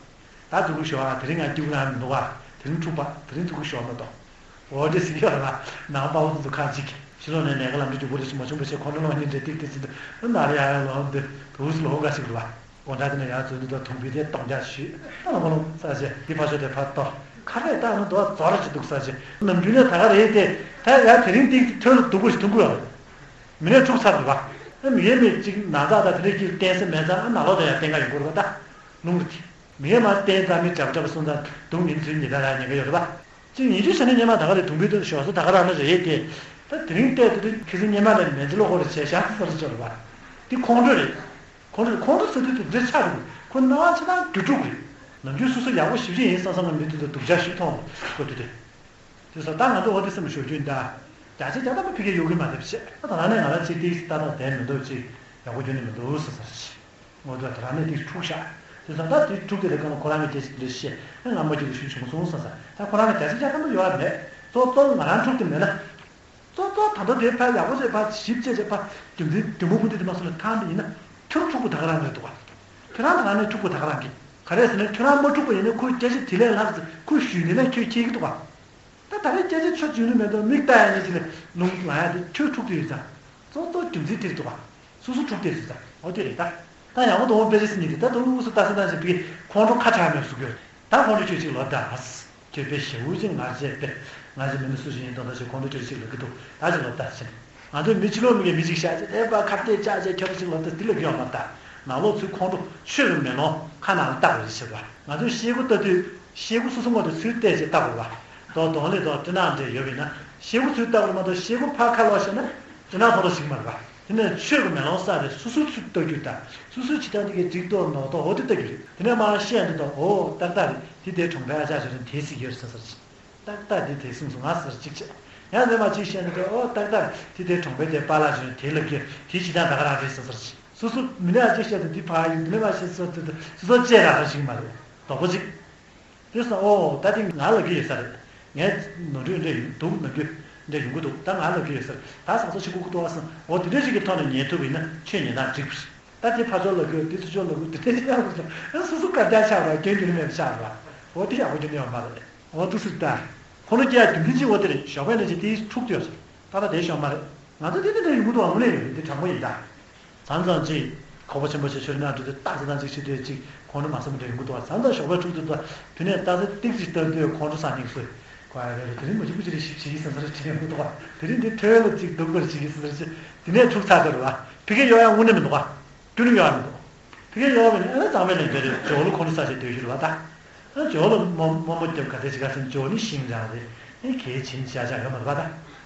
ད་ཐུག་གི་ཞོག་ཨ། དེ་རིང་ང་སྐྱིད་པོ་ཡང་མི་འདུག་བ། དེ་རིང་འཁྲུག་པ། དེ་རིང་ཐུག་གི་ཞོག་མ་གཏོགས། འོ་འདྲ་ཟེར་གྱི་ཡོད་རེད་བ། ནང་པ་ཕོ་མོ་ཚོ་ཁ་ཅིག་ཕྱི་ལོགས་ནས་ལས་ཀ་ལམ་འགྲོ་རྒྱུ་པོ་རེ་ཞིག་མ་བྱུང་བ་བྱས་ཁོང་ཁྲོ་སློང་ཉིན་རེ་ཏིག་ཏིག་ཟིན་དུས་ནར་ཡག་ཡག་ལོག་འདི་དུས་སུ་ལོག་འགའ་ཞིག་རེད་བ། དགོང་དག་དེ་ནས་ཡར་འཛུལ་དུས་ད་དུང་བུའི་དེ་སྟོང་རྒྱག་ཞུས། ཨ་ལ་མ་ལོང་ས་ཆེ་འདི་ཕར་ཤོག་དེ་ཕར་གཏོར། ཁ་རས་བཏགས་ན་འདུག་བ། རྫོགས་ར་ཅིག་འདུག་ས་ཆེ། ནམ་རྒྱུན་ནས་ད་ག་རེད་དེ། ད་ཡར་དེ་རིང་ཏིག་ཏིག་ཐོན་ལ་སྡུག་པོ་ཞིག་ཐོན་གི་ཡོད་རེད། མི་ནས་འཁྲུག་ཚར་འདུག་བ། ཨ་མི་ཡས་མས་ཅིག་ན་ཚ་དང་དེ་འདྲའི་སྐྱིད་བསྟན་ས་མེད་ཙང་ཨ་ནང་ལོགས་དང་ཡར་བསྟན་ག་ཡོང་གི་རེད་བ། ད་རླུང་རེད་དེ། མི་ཡས་མ་བསྟན་ཙང་མི་འདྲ་པོ་འདྲ་པོ་སོང་ཙང་སྡུག་ཉིན་ཚུན་ཉིན་ད་ལ་ཉེན་ཁ་ཡོད་རེད་བ། ཅིག་ཉིན་རྒྱུན་བྱས་ན་སྔོན་མ་ད་ག་རེད། དུང་བུའི་སྟེང་དུ་ཞོགས་ས་ད་ག་རང་ནི་རེད་དེ། ད་དེ་རིང་བལྟས་དེ་དུས་ཁི་སང་སྔོན་མ་ལས་མེ་ལྕེ་ལོག་གོ་རེ་བྱས་ཤག་ས་རུ་ཅོག་རེད་བ། འདི་ཁོང་ཁྲོ་རེད། ཁོང་ཁྲོ་ཁོང་ཁྲོ་ཟེར་དུས་དེ་འདྲ་ཆགས་འདུག་ཁོ་སྣང་བ་ཆ་ཚང་དུས་དྲུག་རེད། ནམ་རྒྱུན་སོ་སོ་ཡག་པོ་ཞེ་པོ་ཅིག་ཡིན་བསམ་བསམ་ལ་མི་དུས་དུས་སྡུག་ཅག་ཞིག་མཐོང་གོ་དུས་དེ། དེ་ས་ད་ང་ཚོ་འོ་དེ་སེམས་ཤོར་རྒྱུ་ཡིན་ད། བརྒྱ་ཆ་བརྒྱ་ཐམ་པ་ཕི་གེ་ཡོད་གི་མ་རེད་བཤད། ད་ད་ལྟ་ནས་ང་རང་ཚེ་ཏིག་ཙི་ཏག་ཏག་བསྡད་མི་འདུག་ཅིག་ཡག་པོ་རྒྱུ་ནི་མི་འདུག་ཟེར་ཟེར་ཞིག་ངོ་ཐོག་དེ་རང་ནས་དེ་འཁྲུག་ཤག་དེ་ཙང་ད་དེ་འཁྲུག་དེ་ལས་ཀ་ལ་ཁོ་རང་གི་སྐད་ཆ་དེ་འདྲ་བཤད། ཨ་ང་མ་གཅིག་ལ་ཞུ་བྱུང་སོང་ཟེར་ཟེར། ད་ཁོ་རང་གི་བརྒྱ་ཆ་བརྒྱ་ཐམ་པ་ཡོད་ཨ་མེད། གཙོ་གཙོ་ང་རང་འཁྲུག་དེ་མེད་ན། གཙོ་གཙོ་ད་ལྟ་དེ་ཕར་ཡག་པོ་བྱས་ཕར་ཞིབ་དཔྱད་བྱས་ཕར་རྒྱུ་མཚན་རྒྱུ་མ་ཕུ་འདི་དེ་མ་སོང་ལ་ཐང་དེ་ཡིན་ན་ཁྱོད་འཁྲུག་པོ་ད་ག་རང་རེད་འདུག་བ། ཁྱོད་རང་ད་རང་ནས་འཁྲུག་པོ་ད་ག་རང་གི་ག་རེ་ཟེར་ན་ཁྱོད་རང་མ་འཁྲུག་པོ་ཡིན་ན་ཁོའི་སྐད་ཆ་དེ་ལས་ལྷག་ཙམ་ཁོས་ཞུས་ནས་ན་ཁྱོད་ཁྱེད་ཀྱི་འདུག་བ། ད་ད་རེས་སྐད་ཆ་ཆོ་བྱུང་ནི་མེད་དོ། མིག་ལྟ་ཡ་ཉིད་ཅིག་ལ་རླུང་ལངས་ཡ་དེ་ཁྱོད་འཁྲུག་དེ་ཡོད་ཙང་། གཙོ་གཙོ་རྒྱུ་མཚན་དེ་རེད་འདུག་བ། སོ་སོ་འཁྲུག་དེ་ཡོད་ཙང་། འོ་དེ་རེད་ད། ད་ཡང་མོ་དང་པོ་དཔེ་ཆ་ཟིན་ནི་དེ་ད་དུང་དབུ་སུ་ལྟ་ས་ན་ཞིག་པའི་ཁོང་ཁྲོ་ཁ་གྲག་མེད་བཟོ་གི་ཡོད། ད་ཁོང་ཁྲོ་ཁྱོད་ཅིག་ལོ་ད་ཨ་སི་ཁྱོད་དཔེ་ཞེ་བོ་ཅིག་ང་རྗེས་དཔེ་ང་རྗེས་མི་ནི་སུ་ཞིག་ཡིན་དོ་ད་ཞིག་ཁོང་ཁྲོ་ཁྱོད་ཅིག་ལོ་གི་འདུག་ད་ཅིག་ལོ་ད་ཕྱིན། ང་ཚོ་མི་ཕྱི་ལོགས་མི་གི་མི་ཅིག་བཤད་ཅིག་ཨེ་པ་ཁ་གཏད་བཅག་ཅིག་ཁྱོད་ཅིག་ལོ་ད་དེ་ལ་གི་ཡོང་མ་ད། ནང་ལོགས་ཚུར་ཁོང་ཁྲོ་ཆོས་རུ་མེ་ལོང་ཁ་ནང་ལ་བཏགས་པ་རེད་ཟེར་བ། ང་ཚོས་ཤེལ་སྒོ་ལྟ་དུས་ཤེལ་སྒོ་སོ་སོ་ངོ་དེ་ཚུར་བལྟས་ཅིག་ལྟ་དགོས་བ། དོ་གདོང་ལེ་དོ་སྤྲིན་ནག་འདྲ་ཡོད་པས་ན་ཤེལ་སྒོ་ཚུར་ལྟ་དགོས་མ་གཏོགས་ཤེལ་སྒོ་ཕར་ཁ་ལོག་བྱས་ན་སྤྲིན་ནག་ཐོག་ལ་ཞིག་མ་རེད་བ། དེ་ནས་ཆོས་ཀྱི་མེ་ལོང་བསགས་ཏེ་སོ་སོའི་ཚུལ་ལྟ་རྒྱུ་དང་། སོ་སོའི་བྱེད་སྟངས་དེ་གའི་འགྲིག་མདོག་མདོག་མདོག་འོ་དེ་ལྟ་རྒྱུ་རེད། དེ་ནས་མར་བཤད་འདུག་དང་། འོ་ཏག་ཏག་རེད། དེ་དེ་གྲོང་པའི་ཨ་ཅག་ཅིག་རེད། དེ་གཟིགས་ཡོད་རེད་བསམ་ས་རེད། ཏག་ཏག་དེ་དེ་གསུངས་སོང་ང་ཟེར་གཅིག་བྱས། ཡང་ནས་མར་གཅིག་བཤད་འདུག་དང་། འོ་ཏག་ཏག་རེད། དེ་དེ་གྲོང་པའི་དེ་པཱ་ལགས་ཅིག་རེད། དེ་ལབ་ཀྱི་དེ་བྱེད་སྟངས་ད་ག་རང་རེད་བསམ་ས་རེད། སོ་སོ་མི་ནས་ཨ་ཅག་བཤད་འདུག་དེ་ཕར་ཡིན། དེ་ནས་མར་བཤད་སོ་དེ་དེ་སོ་སོ་བཅས་རག་ས་ཞིག་མ་རེད། དོག་པོ་གཅིག་དེ་སོང་། ཨོ་ད་དེ་ང་ལབ་ཀྱི་ཡོད་ས་རེད། ངས་ནོར་འཁྲུལ་འདྲ་ཡོང་འདུག་ནམ་རྒྱུན་འདྲ་ཡོང་གི་འདུག་ད་ང་ལབ་ཀྱི་ཡོད་ས་རེད། ད་བཟང་ས་ཞིག་སྒུག་གི་འདུག་ཨ་སང་། འོ་དེ་འདྲ་ཞིག་གི་ཐོག་ནས་ཉན་ཐུབ་པ་ཡིན་ན་ཆོས་ཉན་སྟངས་འགྲིག་པ་རེད། ད་དེ་ཕར་ཕྱོགས་ལབ་ཀྱི་ཡོད། དེ་ཚུར་ཕྱོགས་ལབ་ཀྱི་ཡོད། དེ་འདྲ་ཞིག་ཡག་པོ་རེད། ཨ་སོ་སོ་དཀའ་ལས་ཁག་པ་རེད། སྐྱོན་རྒྱུ་ནི་མེད་པ་ཆགས་རེད་པ། འོ་དེ་ཡག་པོ་རྒྱུ་ནི་ཡོད་མ་རེད། འོ་དེ་སུ་ད། ཁོང་ཁྲོ་སྐྱེ་ཡག་རྒྱུ་མཚན་གཅིག་འོ་དེ་རེད། ཞོགས་པ་ནས་ཅིག་དེའི་འཁྲུག་བསྡད་ཡོད་ས་རེད། ད་ལྟ་དེ་ཞོགས་མ་རེད། ང་ཚོ་དེ་འདྲ་འདྲ་ཡོང་གི་འདུག་ཨ། དངོས་གནས་ཡོད་རེད། འདི་དྲང་པོ་ཡིན་ད། མཚམས་མཚམས་ཅིག་ཁོག་པ་ཆེན་པོ་ཞིག་ཆུ་ལེན་འགྲོ་དུས་ཏག་ཙམ་ཙམ་ཅིག་བྱེད་དུས་ཅིག་ཁོང་ཁྲོ་མ་ཟ་མི་འདྲ་ཡོང་གི་འདུག་ཨ། མཚམས་མཚམས་ཞོགས་པ་འཁྲུག་དུས་ད་དེ་ནས་ཏག་ཙམ་ཏིག་ཙམ་བལྟ་དུས་ཁོང་ཁྲོ་ཟ་སྙིང་སོས། ཁོ་ཨ་རེ་རེ་དེ་རིང་མ་འཇིགས་པ་ཅིག་རེ་ཞིག་བྱེད་ཀྱི་ཟེར་ཟེར་དྲན་གི་འདུག་ཨ། དེ་རིང་འདི་ཐོལ་ལ་ཅིག་སྡུག་པར་བྱེད་ཀྱི་ཟེར་ཟེར་དེ་ནས་འཁྲུག་ཚར་དུས་རེད་པ། ཕ་གིར་གཡོག་ཡག་དངོས་གནས་མི་འདུག་ཨ། ཁྱོན་ནས་གཡོག་ཡག་མི་འདུག་ཕ་གིར་གཡོག་པ་ནི་ཨ་ནི་གཙང་མའི་ལས་འདི་རེད། ཇོ་བོ་ལ་ཁོང་ཁྲོ་ཟ་བྱེད་སྡོད་རྒྱུ་རེད་པ་ད། ཨ་ཇོ་བོ་ལ་རྨོ་རྨོ་རྒྱབ་ག་ཚད་ཅིག་ག་ཚད་ཇོ་བོ་ནི་ཤིང་རང་རེད། ཨེ་གལ་ཆེན་བྱ་བྱ་ཡོད་མ་རེད་པ་ད།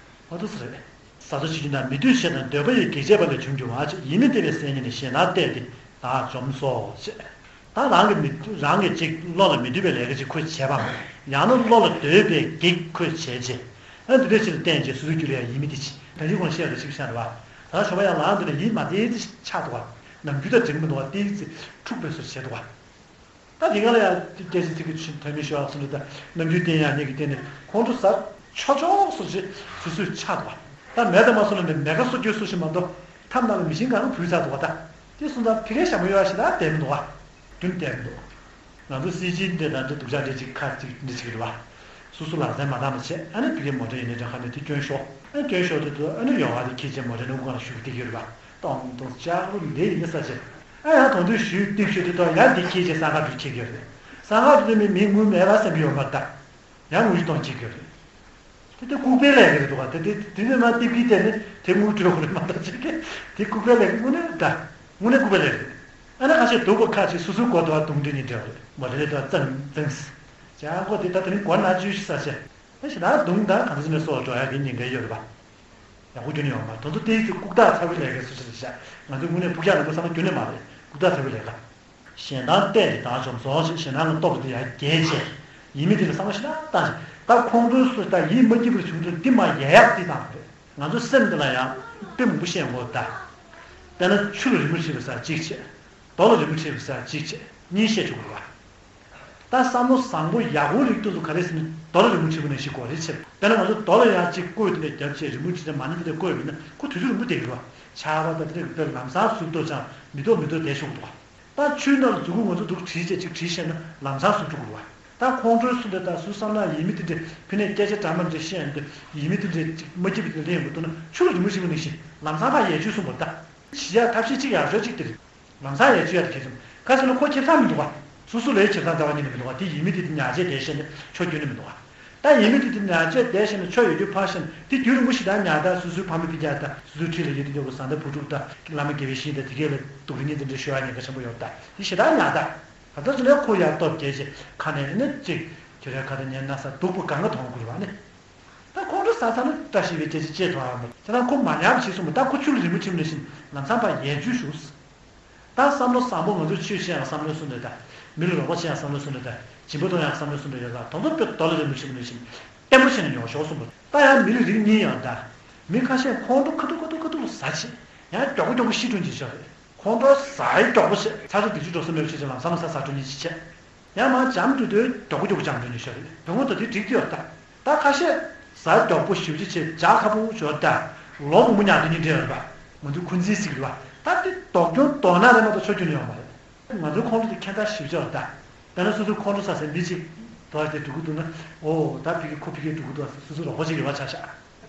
འོ་འདུག་སེ་རེད། ཟ་འཚོ་བྱེད་རྒྱུ་ན་མི་འདོད་ཆེ་དང་། འདོད་པ་ཡིས་གེགས་བྱས་པ་ལས་བྱུང་རྒྱུ་མ་བྱེད། ཡིད་མི་བདེ་བའི་སེམས་ཉིད་ནི། ཞེ་སྡང་གཏད་དེ་བདག་འཇོམས་སོ་ཞེས། ད་རང་གི་མི་རང་གི་ཅིག་བློ་ལ་མི་འདོད་པའི་ལས་ཀ་ཅིག་ཁོས་བྱས་པའམ། ཡང་ན་བློ་ལ་འདོད་པའི་གེགས་ཁོས་བྱས་རྗེས། ཨ་འདི་འདྲ་ཞིག་ལ་བརྟེན་རྗེས་སོ་སོའི་རྒྱུད་ལ་ཡང་ཡིད་མི་བདེ་ཅིག་ད་ཅི་གོང་བཤད་པ་ཅིག་བཤད་རེད་པ། ད་ཞོགས་པ་ཡང་ལངས་དུས་ན་ཡིད་མ་བདེ་ཅིག་ཆགས་འདུག་པ། ནམ་རྒྱུན་དང་འགྲིག་མི་འདུག་པ། ཏིག་ཙམ་འཁྲུག་པའི་བཟོ་བྱས་འདུག་པ། ད་དེ་ག་ལ་ཡང་སྐད་ཆ་ཚིག་གི་ཆུ་ཐོན་མི་ཤོག་ཟེར་འདུག་ད་ནམ་རྒྱུན་བསྟན་ཡག་གཉིས་ཀྱི་སྟེང་ནས་ཁོང་ཁྲོ་ཟ་ཆོག་ཆོག་སོ་ཞེས་སོ་སོས་ཆགས་འདུག་ད་མེད་དང་མ་སོང་ན་མེད་མཁན་སོ་སྐྱོ་སོ་ཞིག་མ་གཏོགས་ཐབས་ནང་ལ་མི་ཤེས་གང་ག་བུད་ཚར་འདུག་ད་དེ་སོང་ཙང་ཕ་གིར་ཞྭ་མོ་གཡོག་ཞེ་དྲག་བསྡད་མི་འདུག་པ། རྒྱུན་བསྡད་མི་འདུག་ང་ཚོ་སྲིད་སྤྱིའི་འདྲེ་དང་འདྲེ་སྡུག་ཅག་འདྲེ་གཅིག་ཁ་གཅིག་འདྲེ་གཅིག་རེད་པ། སོ་སོ་ལག་རྩལ་མ་འདང་བ་བྱས། ཨ་ནི་ཕ་གིའི་མོ་ཊ་ཡིན་ནའི་འདྲ་ཁ་ནས་དེ་སྐྱོན་ཤོར། ཨ་ནི་སྐྱོན་ཤོར་དུས་དུ་ཨ་ནི་ཡོང་བ་དེ་ཁྱེད་ཅག་མོ་ཊ་ནང་སྒང་ལ་ཞུགས་ཀྱི་བསྡད་ཀྱི་ཡོད་རེད་པ། སྟོང་སྟོང་ལྕགས་རོ་འདི་ཡིན་ན་ས་ཆེ། ཨ་ཡང་དོན་དུ་ཞུས་ཏིག་ཞུས་དུས་དུ་ཡང་འདི་ཁྱེད་ཅག་སང་ག་འགྲུལ་ཁྱེད་ཀྱི་ཡོད་རེད། སང་ག་འགྲུལ་དུས་མི་མི་དངུལ་མེད་པ་བསམ་གྱི་ཡོད་མ་རེད་ད། ཡང་དངུལ་གཏོང་ཁྱེད་ཀྱི་ཡོད་རེད། དེ་དེ་ལྐུགས་པའི་ལས་ཀ་རེད་འདུག་ག་དེ་དེ་དེ་ནས་མ་ཏིག་ཏིག་བལྟས་ནས་དེ་དངུལ་སྤྲོད་དགོས་རེད་མ་གཏོགས་ཅིག་གིས་དེ་ལྐུགས་པའི་ལས་ཀ་དངོས་གནས་ད། དངོས་གནས་ལྐུགས་པའི་ལས་ཀ་རེད། ཨ་ནི་ཁ་ཤས་སྡུག་པ་ཁ་ཅིག་སོ་སོའི་མགོ་དོར་བ་དུང་འདྲེ་གཉིས་འདྲ་བ་རེད། མ་རེད་ལས་དོ་ཙང་ཙང་། ཅང་གོ་དེ་ད་དེ་རིང་སྒོ་ན་བཅུ་ཞིག་ས་ཆེ། ཨ་ཞེ་དྲག་དུང་དང་གང་ཚེ་ནས་སོགས་འགྲོ་ཡག་གི་ཉེན་ཁ་ཡོད་རེད་པ། ཡག་པོ་རྒྱུ་ནི་ཡོད་མ། དོན་དུ་ཏིག་ཙམ་ལྐུགས་རྟགས་ཚ་བའི་ལས་ཀ་སུ་ཞིག་རེད་ཤག་ང་ཚོ་དངོས་གནས་ཕུགས་རྒྱང་རིང་པོ་བསམ་བློ་རྒྱུ་ནི་མ་རེད། ལྐུགས་རྟགས་ཚ་བའི་ལས་ཀ་ཞེ་སྡང་གཏད་དེ་བདག་འཇོམས་སོ་ཞེས་ཞེ་སྡང་ལ་སྟོབས་དེ་ཡར་རྒྱས་བྱས། ཡིད་མི་བདེ་ལ་བསམ་བློ་ཞེ་དྲག་བཏང་ཞིང་། ད་ཁོང་ཁྲོའི་སོ་ད་ཡིད་མ་སྐྱིད་པར་བྱུང་དུས་འདི་མ་ཡལ་ཡག་འདི་བཏང་བ་རེད། ང་ཚོ་སེམས་འདི་ལ་ཡང་དཔེ་མང་པོ་བཤད་དགོས་ད། དཔེར་ན་ཆུ་ལ་རི་མོ་བྲིས་པའི་སར་གཅིག་བྱས། རྡོ་ལ་རི་མོ་བྲིས་པའི་སར་གཅིག་བྱས། གཉིས་བཤད་ཆོག་གི་རེད་པ། ད་བསམ་བློ་བཟང་པོ་ཡག་པོ་རིགས་དེ་ཚོ་ག་རེ་ཟེར་ན་རྡོ་ལ་རི་མོ་བྲིས་པ་ནང་བཞིན་དགོས་རེད་བྱས། དཔེར་ན་ང་ཚོ་རྡོ་ལ་ཡང་གཅིག་བརྐོས་དེ་འདྲ་བརྒྱབ་བྱས་རི་མོ་བྲིས་ཏེ་མ་ཎི་དེ་འདྲ་བརྐོས་པ་ཡིན་ན་ཁོ་དུས་ཚོད་རིང་པོ་བསྡད་ཀྱི་རེད་པ། ཆར་པ་དང་དེ་འདྲ་གི་དཔེར་ལམ་སང་ཟུག་ཏོ་ཅང་མི་ཐོག་མི་ཐོག་བསྡད་ཆོག་གི་འདུག་པ། ད་ཆུའི་ནང་ལ་མཛུབ་གུ་ང་ཚོ་འདུག་བྲིས་བྱས་ཅིག་བྲིས་བྱས་ན་ལམ་སང་ཟུག་འགྲོ་གི་རེད་པ། ད་ཁོང་ཁྲོའི་སུ་འདྲ་ད་སུ་བསམ་ན་ཡིད་མི་བདེ་འདྲ་ཕི་ནས་སྐད་ཆ་འདྲ་མ་འདྲ་བཤད་ཡོང་དུས་ཡིད་མི་བདེ་འདྲ་ཅིག་མ་སྐྱིད་པ་ཅིག་ལེན་ཡོང་གི་འདུག་ན་ཆུ་ལ་རི་མོ་བྲིས་པ་ནང་བཞིན་ལམ་སང་ཕར་ཡལ་བཅུག་གསུངས་པ་རེད་ད། བྱེད་ཡག་ཐབས་ཤེས་གཅིག་ཡག་ཤོས་གཅིག་དེ་རེད། ལམ་སང་ཡལ་བཅུག་ཡག་དེ་གལ་ཆེན་པོ། ག་ཟེར་ན་ཁོ་ཁེ་བཟང་མི་འདུག་པ། སོ་སོ་ལ་ཁེ་བཟང་རྩ་བ་ཉིད་ནས་མི་འདུག་པ། དེ་ཡིད་མི་བདེ་དེ་ཉར་བྱས་བསྡད་བྱས་ནས་ཆོ་རྒྱུ་ནི་མི་འདུག་པ། ད་ཡིད་མི་བདེ་དེ་ཉར་བྱས་བསྡད་བྱས་ནས་ཆོ་ཡོད་རྒྱུ་ཕར་བཞག་ནས་དེ་རྒྱུན་རིང་པོ་ཞེ་དྲག་ཉར་ད་སོ་སོའི་ཕ་མ་སྤུན་ཀྱག་དང་སོ་སོའི་འཁྲིས་ལ་ཡོད་དེ་འདྲ་བོ་བཟའ་ཟླ་བུ་ཕྲུག་དང་བླ་མ་དགེ་བའི་བཤེས་གཉེན་དང་དེ་གས་ལ་སྡུག་རུས་ཉིན་དེ་འདྲ་ཤོར་ཡག་ཉེན་ཁ་ཆེན་པོ་ཡོད་ད། དེ་ཞེ་དྲག་ཉར་ད། ག་ཚོད་ཅིག་ལ་ཁོ་ཡར་སྟོབས་རྒྱས་བྱས་ཁ་ནས་ནི་གཅིག་ཁྱོད་རའི་ཁ་ད་ཉན་ན་ས་སྡུག་པོ་གང་ག་མཐོང་དགོས་རེད་པ་ནི། ད་ཁོང་ཁྲོ་ཟ་ཚར་ན་བཀྲ་ཤིས་པའི་སྐད་ཆ་ཅིག་མཐོང་ཡག་མོ། དེ་ན་ཁོ་མ་ཉར་བ་བྱས་སོང་མོ། ད་ཁོ་ཆུ་ལ་རི་མོ་བྲིས་པ་ནང་བཞིན་ལམ་སང་ཕར་ཡལ་བཅུག་ཞུ། ད་བསམ་བློ་བཟང་པོ་ང་ཚོས་ཆོས་བཤད་ཡག་བསམ་བློའི་སུ་འདྲ་ད། མི་ལ་རོགས་པ་བྱེད་ཡག་བསམ་བློའི་སུ་འདྲ་ད། སྦྱིན་པ་གཏོང་ཡག་བསམ་བློའི་སུ་འདྲ་ཡོད་ལ་དོན་དུ་དཔེ་རྡོ་ལ་རི་མོ་བྲིས་པ་ནང་བཞིན་བརྟན་པོ་བྱས་ནས་ཡོང་ཤོག་གསུངས་པ། ད་ཡང་མི་ལ་རིགས་གཉིས་ཡོད་ད། མི་ཁ་ཤས་ཁོང་ཁྲོ་ཁ་ཐུག་ཁ་ཐུག་ཁ་ཐུག་ལ་ཟ་བྱས། ཡང་མགྱོགས་པོ་མགྱོགས་པོ་ཤི་འགྲོ་མཁན་ཅིག་ཡོད་རེད། ཁོང་ཁྲོ་ཟ་ཡག་མགྱོགས་པོ་བྱས། ཚ་ཚ་འདི་ཅུ་འགྲོ་ས་མེད་པ་བྱས་བྱས་ལམ་སང་ལམ་སང་ཟ་འགྲོ་མཁན་ཅིག་བྱས། ཡང་མར་འཇམ་ཏོག་ཏོ་མགྱོགས་པོ་མགྱོགས་པོ་འཇམ་འགྲོ་མཁན་ཤོར་རེད། དོན་དག་དེ་འགྲིག་གི་ཡོད་ད། ད་ཁ་ཤས་ཟ་མགྱོགས་པོ་ཞེ་པོ་ཅིག་བྱས་འཇགས་ཁ་པོ་ཞོར་ད། ལོ་མང་པོ་ཉལ་དུས་ཉིན་འདྲ་ཡོད་རེད་པ། ང་ཚོའི་འཁོན་འཛིན་ཟེར་གི་རེད་པ། ད་དེ་ལྡོག་རྐྱང་ལྡོག་ན་རེད་མ་གཏོགས་ཆོ་རྒྱུ་ནི་ཡོད་མ་རེད། ང་ཚོའི་ཁོང་ཁྲོ་དེ་ཁྱད་མཚར་ཞེ་པོ་ཅིག་ཡོད་རེད་ད། དཔེར་ན་སོ་སོའི་ཁོང་ཁྲོ་ཟ་སའི་མི་གཅིག་དོ་དེ་འགྲོ་གི་འདུག་ན། ཨོ་ད་ཕ་གི་ཁོ་ཕ་གི་འགྲོ་གི་འདུག་ཨ། སོ་སོའི་རོགས་པ་ཅིག་ཡོད་པ་ཆ་བཞག་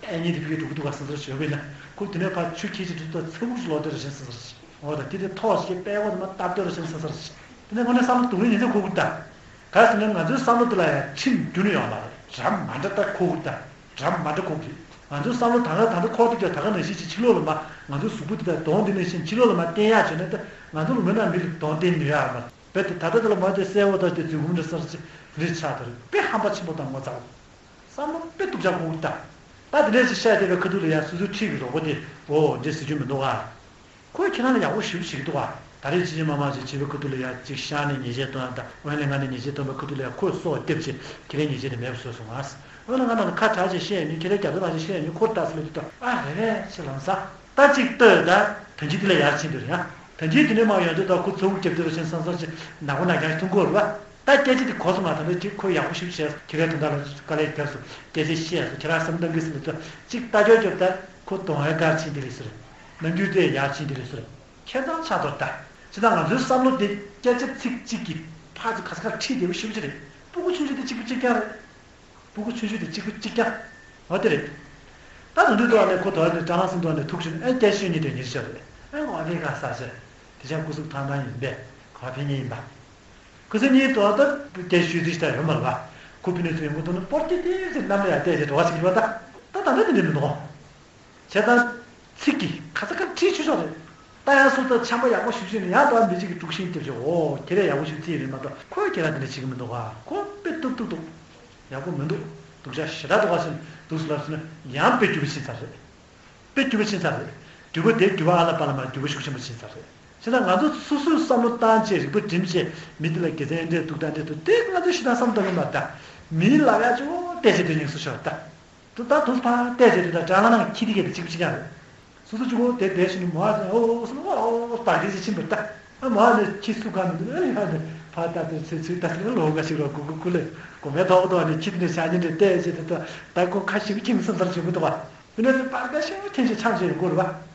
ཨ་ནི་དེ་ཕ་གི་འགྲོ་གི་འདུག་ག་ཟེར་ཟེར་ཞོག་པས་ན། ཁོ་དེ་ནས་ཕར་ཆུ་ཁྱེར་ཅིག་འགྲོ་ད་ཚ་བུག་ཅིག་ལོག་སྡོད་རོགས་བྱེད་ཟེར་ཟེར། འོ་ད་དེ་དེ་ཐོག་ཞིག་པད་ཀོ་དེ་མ་བཏབ་སྡོད་རོགས་བྱེད་ཟེར་ཟེར། དེ་ནས་དངོས་གནས་བསམ་བློ་སྡུག་རུས་ཉིན་མཚན་འཁོར་གི་འདུག་ག་ཟེར་ན་ང་ཚོའི་བསམ་བློ་དེ་ལ་ཡང་ཁྲིམས་རྒྱུན་ནས་ཡོད་མ་རེད། གྲ་མ་འདྲ་ལྟར་འཁོར་གི་འདུག་གྲ་མ་འདྲ་འཁོར་གི་རེད། ང་ཚོའི་བསམ་བློ་ད་ལྟ་ད་ལྟ་འཁོར་དེ་ཀྱང་ད་ག་ནང་བཞིན་ཅིག་ཕྱི་ལོགས་ལ་མར་ང་ཚོའི་གཟུགས་པོ་དེ་དང་གདོང་དེ་ནང་བཞིན་ཕྱི་ལོགས་ལ་མར་བསྟན་ཡག་བྱས་ན་ད་ང་ཚོ་ལ་མི་ནང་མི་ལ་གདོང་བསྟན་ནུས་ཡག་མ་རེད། རྦད་དེ་ད་ལྟ་དེ་ལ་མར་དེ་གསལ་བོ་ད་དེ་འཛུལ་སྒོམ་འདྲ་ས་རེ་ཆགས་ད་རེད། དཔེ་ཧམ་པ་ཆེན་པོ་དང་ངོ་ཚ་བོ། བསམ་བློ་དཔེ་སྡུག་ཅག་འཁོར་གི་ད། ད་ ད་དེ་འདྲས་ཅིག་བཤད་བསྡད་པའི་ཁ་ཐུག་ལ་ཡང་སོ་སོའི་འཁྲིས་ཀྱི་རོགས་པ་དེ་འོ་འདྲས་ཟེར་རྒྱུ་མི་འདུག་ག་ཁོས་ཁྱེད་རང་ལ་ཡག་པོ་ཞེ་པོ་བྱེད་ཀྱི་འདུག་ག་ད་རེས་ཅི་ཅི་མ་མ་ཅིག་བྱེད་པའི་ཁ་ཐུག་ལ་ཡང་ཅིག་ཤག་ནས་ཉེས་ཆད་གཏོང་ཡག་དང་། འོན་ལས་ང་ནས་ཉེས་ཆད་གཏོང་པའི་ཁ་ཐུག་ལ་ཡང་ཁོས་སོ་བ་ལྟེབ་བྱས་ཁྱེད་རའི་ཉེས་ཆད་དེ་མེད་པ་བཟོས་སོང་ང་། འོན་ལ་ང་རང་ལ་ཁ་གྲག་ཅིག་བཤད་ཡ་མིན། ཁྱེད་རའི་རྒྱབ་ཐོག་ལ་ཅིག་བཤད་ཡ་མིན། ཁོར་ལྟ་ས་ལ་དུས་ད་ཨ་རེ་རེ་ཅིག་ལམ་སང་ད་ཅིག་ལྟོས། ད་ད་ཅིག་འདི་ལ་ཡར་ཕྱིན་འདུག་རེད་ཡ། ད་ཅིག་དེ་ནས་མ་ཡོང་དུས་ད་ཁོ་ཚུར་རྒྱབ་དུས་ར་ཆེན་སང་སང་ཅིག་ནག་པོ་ནག་རྐྱང་ཞིག་མཐོང་གི་ཡོད་རེད་པ། ད་སྐད་ཆ་དེ་གོ་སོང་ང་། ད་ལྟ་ཅིག་ཁོས་ཡག་པོ་ཞིག་བྱས་སོང་། ཁྱེད་རའི་དོན་དག་ལ་དཀའ་ལས་བརྒྱབ་སོང་། སྐད་ཆ་བཤད་སོང་། ཁྱེད་རང་བསམ་བཏང་གི་ཟེར་ལ་ད་ཅིག་ལྟ་ཅོག་རྒྱབ། ད་ཁོ་གདོང་བའི་སྐར་ཕྱིན་དེ་རེད་ཟེར། རྣམ་འགྱུར་དེ་ཡར་ཕྱིན་དེ་རེད་ཟེར། ཁྱད་མཚར་ཆགས་འདུག་ད། བྱས་ཙང་ང་ཚོའི་བསམ་བློ་དེ་སྐད་ཆ་ཚིག་གཅིག་གིས་ཕར་ཚུར་ག་ས་གར་ཁྲིད་བསྡད་པ་ཞེ་པོ་ཅིག་རེད། སྤུ་གུ་ཆུང་ཆུང་དེ་གཅིག་པུ་གཅིག་རྐྱང་རེད། སྤུ་གུ་ཆུང་ཆུང་དེ་གཅིག་པུ་གཅིག་རྐྱང་། འོ་དེ་རེད། ད་དུང་དུས་ཐོག་ནས་ཁོ་དོ་ནས་སྐྲ་ལངས་སེ་འདུག་ནས་ཐུག་བྱུང་ཨེ་སྐད་ཤོད་ཉིད་དུ་ཉེར་ཤོར་རེད། ཨེ་ངོ་ནི་ག་ས་ཆེ། དེ་ཆ་སྐུ་གཟུགས་ཐང་ཐང་ཡིན་པས་ག་ཕན་ཉེ་ཡིན་པ། ཁོ་ཚོ་གཉིས་དོ་ད་སྐད་ཤོད་རྩིས་ཤ་ཡོད་མ་རེད་པ། ཁོ་ཕི་ནས་ཚུར་ཡོང་གི་འདུག་ན་སྤོར་གྱི་དེ་ཚེ་གནམ་ལ་ཡར་བལྟས་བྱས་འགྲོ་བ་ཞིག་རེད་པ། ད་ད་ད་ད་དེ་འདྲ་མི་འདུག་བྱས་ཙང་། ཚིག་གིས་ག་ས་ག་ཁྲིད་ཆོག་ཆོག་རེད། ད་ཡང་སུ་ད་ཆམ་པ་ཡག་པོ་ཞིག་བྱུང་ནས་ཡང་ད་མི་གཅིག་གིས་དཀྲུག་ཤིང་རྒྱབ་བྱས་འོ་ཁྱེད་རས་ཡག་པོ་ཞིག་རྩིས་རེད་མ་གཏོགས་ཁོས་ཁྱེད་རང་དེ་འདྲ་བྱེད་ཀྱི་མི་འདུག་ག་ཁོ་དཔེ་སྡུག་སྡུག་འདུག་ཡག་པོ་མི་འདུག་སྡུག་ཅག་ཞེ་དྲག་འདུག་ག་ཟེར་ནས་འདུག་སེ་ལབ་སོང་ན་ཡང་དཔེ་སྐྱིད་པོ་ཕྱིན་ཚར་རེད། དཔེ་སྐྱིད་པོ་ཕྱིན་ཚར་རེད། འགྱུར་བ་དེ་འགྱུར་བ་ཨ་ལ་པ་ལ་མ་འགྱུར་བ་ཤུགས་ཆེན་པོ་ཕྱིན་ཚར་རེད། བྱས་ཙང་ང་ཚོ་སོ་སོས་བསམ་བློ་བཏང་བྱས་རིག་པ་སྒྲིམ་བྱས་མི་དེ་ལ་དགེ་མཚན་འདྲས་འདུག་ད་འདྲས་འདུག་དེ་ང་ཚོས་ཞེ་དྲག་བསམ་བཏང་གི་མ་རེད་ད། མིའི་ལབ་ཡག་ཅིག་འོ་བལྟས་བྱས་དེ་ཉན་སོ་ཤོར་ད། དུ་ད་དུ་ཕར་བལྟས་བྱས་དུ་ད་གྲང་ལ་ནང་ཁྱི་དེ་གས་དེ་གཅིག་པུ་གཅིག་རྐྱང་རེད། སོ་སོ་གཅིག་པོ་དེ་བསྡད་ཤི་ནི་མོ་ཨ་ཟེར་ཨོ་ཨོ་སོ་ཨོ་ཨོ་བག་གིས་ཅིག་ཕྱིན་པ་ད། ཨ་མོ་ཨ་ནི་ཁྱི་སུ་གང་མི་འདུག་ཨ་ནི་ཨ་ནི་ཕར་ལྟ་དུ་ཚུར་ཚུར་ལྟ་ཟེར་ལོ་འགའ་ཞིག་རོ་གུ་གུ་གུ་ལེ་གོ་མེ་ཐོག་ཏུ་ཨ་ནི་ཁྱི་དེ་ནི་ཤ་ཉེ་འདྲ་བལྟས་བྱས་དུ་ད་ད་ཁོ་ཁ་ཞིག་ཁྱིམ་སུམ་ཚར་བྱེད་མི་འདུག་བ། དེ་ནས་པར་འགའ་ཞིག་ཐེན་ཞིག་ཆང་བྱེད་དགོས་རེད་བ།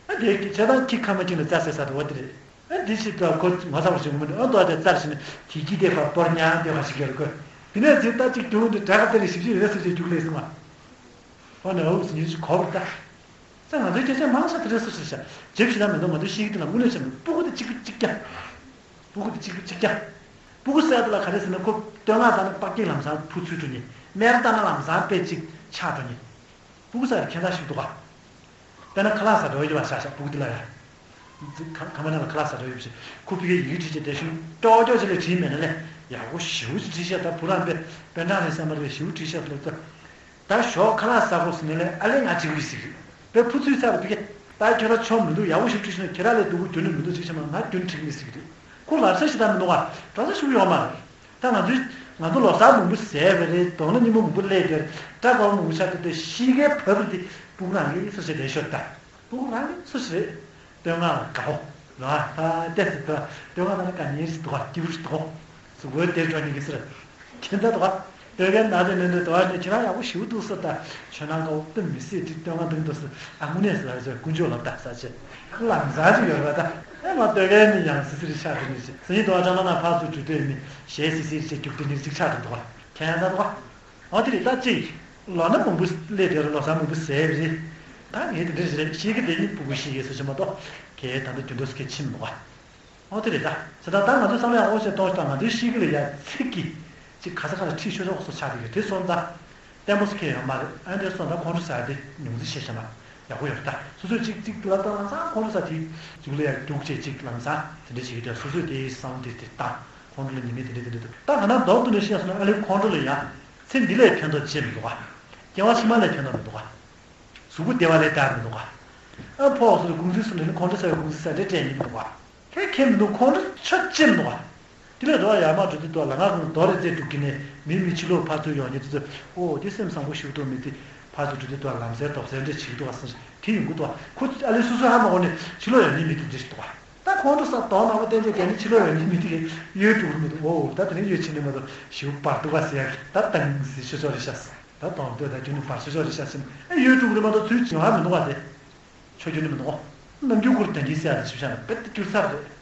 ཨ་དེ་གི་བྱས་ཙང་ཁྱི་ཁ་མ་ཁྱི་ལ་རྩྭ་ཟས་ས་དུ་བ་དེ་རེད། ཨ་འདི་ཞིག་ཏུ་ཁོ་ངོ་ཚ་བར་ཞིག་ངོ་མི་འདུག་ཨ་མདོ་དེ་རྩར་ཞིག་ནི་དེ་གི་དེ་ཕར་སྤོར་ཉག་དེ་བ་ཞིག་ཡོད་རེད་ཁོ། དེ་ནས་ཅིག་ད་ཅིག་རྒྱུག་འདི་དྲག་ག་དེ་རེད་ཞིབ་ཞིབ་རེད་ཟེར་ཅིག་རྒྱུག་ལས་སོང་བ། ཨ་ནི་ཨུ་སི་ཉིན་ཞིག་གོ་བར་ལྟ། ས་ང་ཚོའི་སྐད་ཆ་མང་ས་དེ་རེད་སོ་ཞིག་བྱ། ཇེབ་ཞིག་ན་མི་འདུག་ང་ཚོའི་ཤེས་ཀྱི་དེ་ལ་དངུལ་ལས་ཆེ་མི་སྤུ་གུ་དེ་གཅིག་པུ་གཅིག་རྐྱང་། སྤུ་གུ་དེ་གཅིག་པུ་གཅིག་རྐྱང་། སྤུ་གུ་ཟེར་དེ་ལ་ག་རེ་ཟེར་ན་ཁོ་བསྟོད་བསྔགས་ལྟ་ན་པགས་ཀྱི་ལམ་སང་ཕུ་ཚུལ་འགྲོ་ཉེ། སྨད་ལྟ་ན་ལམ་སང་དཔེ་གཅིག་ཆགས་འགྲོ་ཉེ། སྤུ་གུ་ཟེར་དེ་ཁྱད་མཚར་ཞིག་འདུག་ག་དཔེར་ན་ཁ་ལག་ཟ་འགྲོ་ཡོད་པ་ཤ་ཤ་སྤུ་གུ་འདི་ལ་ཡ། ཁ་ཁ་མ་ན་ལ་ཁ་ལག་ཟ་འགྲོ་ཡོད་པ་ཞིག་ཁོ་ཕི་གའི་ཡི་གེ་བྲིས་བྱས་དེ་ཤུ་ཀྱོག་ཀྱོག་ཅིག་ལས་བྲིས་མེད་ན་ལས་ཡག་པོ་ཞེ་པོ་ཅིག་བྲིས་ཤག་ད་བུ་རང་དཔེ་དཔེ་འདྲ་རེད་བསམ་པ་རེད་ཞེ་པོ་བྲིས་ཤག་ལོ་ད། ད་ཞོགས་ཁ་ལག་ཟ་དགོས་ཟེར་ནས་ལས་ཨ་ལས་ང་བྲིས་གི་ཟིག་རེད། དཔེ་ཕུ་ཚུལ་ཚར་བ་ཕི་གའི་ད་ཁྱོད་ར་ཆོ་མི་འདུག་ཡག་པོ་ཞིག་བྲིས་ཤིག་ན་ཁྱེད་ར་ལས་སྡུག་པོ་རྒྱུན་ནས་མི་འདུག་ཅིག་བྱས་མ་ང་རྒྱུན་བྲིས་མི་ཟིག་རེད། ཁོ་ལབ་ས་ཞིག་ད་མི་འདུག་ག་གྲྭ་ས་ཞིག་ཡོད་མ་རེད། ད་ང་ཚོས་ང་ཚོ་ལོ་གསར་མང་པོ་ཟས་པ་རེད། གདོང་ལ་སྙི་མོ་མང་པོ་སླེབས་ཏེ་སྐྲ་དཀར་པོ་མང་པོ་ཆགས་ཏེ་ད་གཤིས་ཀའི་བབ་རེད་དེ་སྤུ་གུ་རང་གི་སུ་ཞིག་རེད་ཤོད་ད། སྤུ་གུ་རང་གི་སུ་ཞིག་རེད། བསྟོད་བསྔགས་ལ་དགའ་པོ། ལ་ད་ལྟས་སུ་ད་བསྟོད་བསྔགས་ད་ནི་དགའ་ཉེ་རེད་འདུག་ག་སྐྱིད་པོ་རེད་འདུག་ག་གཟུགས་པོའི་སྡེར་འགྲོ་ཉེ་གི་ཟེར། ཁྱེད་ད་འདུག་ག་སྟོད་གའི་ན་དེ་ནས་འདི་དོ་ནས་ཁྱེད་རང་ཡག་པོ་ཞེ་པོ་འདུག་ཟེར་ད། ཁྱོད་རང་ག་འོག་ཏུ་མི་སྲིད་ཅིག་སྟོན་ག་འདུག་འདུག་ཟེར་ཨ་དངོས་གནས་ཟེར་ཟེར་དཀོན་མཆོག་ལ་བལྟ་ས་ཆེ། ལམ་སང་ཅིག་ཡོད་རེད་པ་ད། ཨེ་མ་སྟོད་གའི་མི་ཡང་སི་སི་རི་ཤག་རེད་མི་ཟེར་ཟིན་དོ་ཅང་ན་ན་ཕར་ཚུར་འགྲོ་སྟོད་མི་ཞེས་སི་སི་རི་ཆེ་རྒྱུག་སྟེ་ནི་ཅིག་ཆགས་འདུག་ག་ཁྱེད་རང་ད་འདུག་ག་འོ་དེ་རེད་ད་ཅིག་ལོ་ན་མང་པོ་སླེབས་དེ་རེད་ལོ་གསར་མང་པོ་ཟས་རེད། ད་ངས་དེ་འདྲ་ཞིག་རེད་ཤེས་ཀྱི་དེ་ནི་སྤུ་གུ་ཤེས་ཀྱི་སུ་ཆེ་མ་གཏོགས་ཁྱེད་ད་ལྟ་རྒྱུན་དུ་སུ་ཁྱེད་ཕྱིན་མི་འདུག་ག་འོ་དེ་རེད་ད། ཟེར་ད་ད་ང་ཚོའི་བསམ་བློ་ཡང་འོ་ཞེས་གཏོང་ཞིག་དང་ང་ཚོའི་གཤིས་ཀྱི་ལ་ཡ་ཚིག་གི་ཅིག་ག་ས་ག་ལ་ཁྲིད་ཤོག་ཤོག་སོ་ཆགས་དེ་གི་དེ་སོང་ཙང་། བརྟན་པོ་སུ་ཁེ་ཡོད་མ་རེད་ཨ་འདྲས་སོང་ད་ཁོང་ཁྲོ་ཟ་དེ་ཉུང་ཙི་བཤད་བཤད་མ་ཡག་པོ་ཡོད་རེད་ད། སོ་སོས་ཅིག་ཅིག་ལབ་ད་ལམ་སང་ཁོང་ཁྲོ་ཟ་དེ་ཅིག་ལ་ཡ་རྒྱུག་བྱས་ཅིག་ལམ་སང་དེ་འདྲས་བྱེད་ཀྱི་དེ་སོ་སོས་དེའི་བསམ་བློ་དེ་དེ་བཏང་ཁོང་ཁྲོ་ལ་ཉི་མས་དེ་འདྲས་དེ་འདྲས་འདུག་ད་ང་ན་མདོར་བསྡུས་ནས་བཤད་སོང་ན་ཨ་ལེ་ཁོང་ཁྲོ་ལ་ཡ་ཚེ་འདི་ལས་ཕན་ཐོགས་ཅི་མི་འདུག་ག་སྐྱེ་བ་ཕྱི་མ་ལས་ཕན་ཐོགས་མི་འདུག་ག་གཟུགས་པོ་བདེ་བ་ལས་དར་མི་འདུག་ག་ཨ་ཕོགས་སོ་ལ་གུང་ཚིགས་སུ་ལ་ནི་ཁོང་ཁྲོ་ཟ་བའི་གུང་ཚིགས་ཟ་འདྲེ་སྤྲད་ཉིན་འདུག་ག་ཁེ་ཁེ་མི་འདུག་ཁོང་ཁྲོ་ཆོ་ཅི་མི་འདུག་ག་དེ་ལས་རོ་ཡར་མར་འགྲོ་དུས་དུ་ལ་ང་ཁོང་རྡོ་རེ་རྩེ་དྲུག་གི་ནས་མི་མི་ཕྱི་ལོགས་ཕར་ཚུར་ཡོང་ཉེ་དུས་ཚོད་ཨོ་དེ་སེམས་བཟང་པོ་ཞིག་འདུག་མི་དེ་ཕར་ཚུར་འགྲོ་དུས་དུ་ལམ་སེལ་རྡོབ་སེལ་འདྲ་བྱེད་ཀྱི་འདུག་ག་སེམས་དེ་ཡོང་གི་འདུག་ག་ཁོ་ཨ་ལེ་སུ་སུ་ཧ་མ་གོ་ནས་ཕྱི་ལོགས་ཡོང་ཉེ་མི་དེ་འདྲ་ཞིག་འདུག་ག་ད་ཁོང་ཁྲོ་ཟ་དོགས་ནག་པོ་བསྟན་བྱས་དེ་ནི་ཕྱི་ལོགས་ཡོང་ཉེ་མི་དེ་གས་གཡོལ་འགྲོ་གི་མི་འདུག་ཨོ་ད་དེ་ནི་གཡོལ་ཕྱིན་ནས་མ་གཏོགས་ཞིག་བར་འདུག་ག་ཟེར་ཡ་ད་ཏང་སི་ཤོ་ཤོ་རེ་ཤ་ད་དོང་དོད་ད་རྒྱུ་ནི་བར་ཤོ་ཤོ་རེ་ཤ་ཟེར་ཨ་གཡོལ་འགྲོ་གི་རེད་མ་གཏོགས་ཚུལ་ཡོང་ཧ་མི་འདུག་ག་དེ། ཆོས་རྒྱུ་ནི་མི་འདུག་རྣམ་འགྱུར་ཁུར་དན་གྱིས་གསལ་ལ་ཞིབ་བཤད་ན་དཔེ་ཏི་སྐྱུར་ཚར་རེད།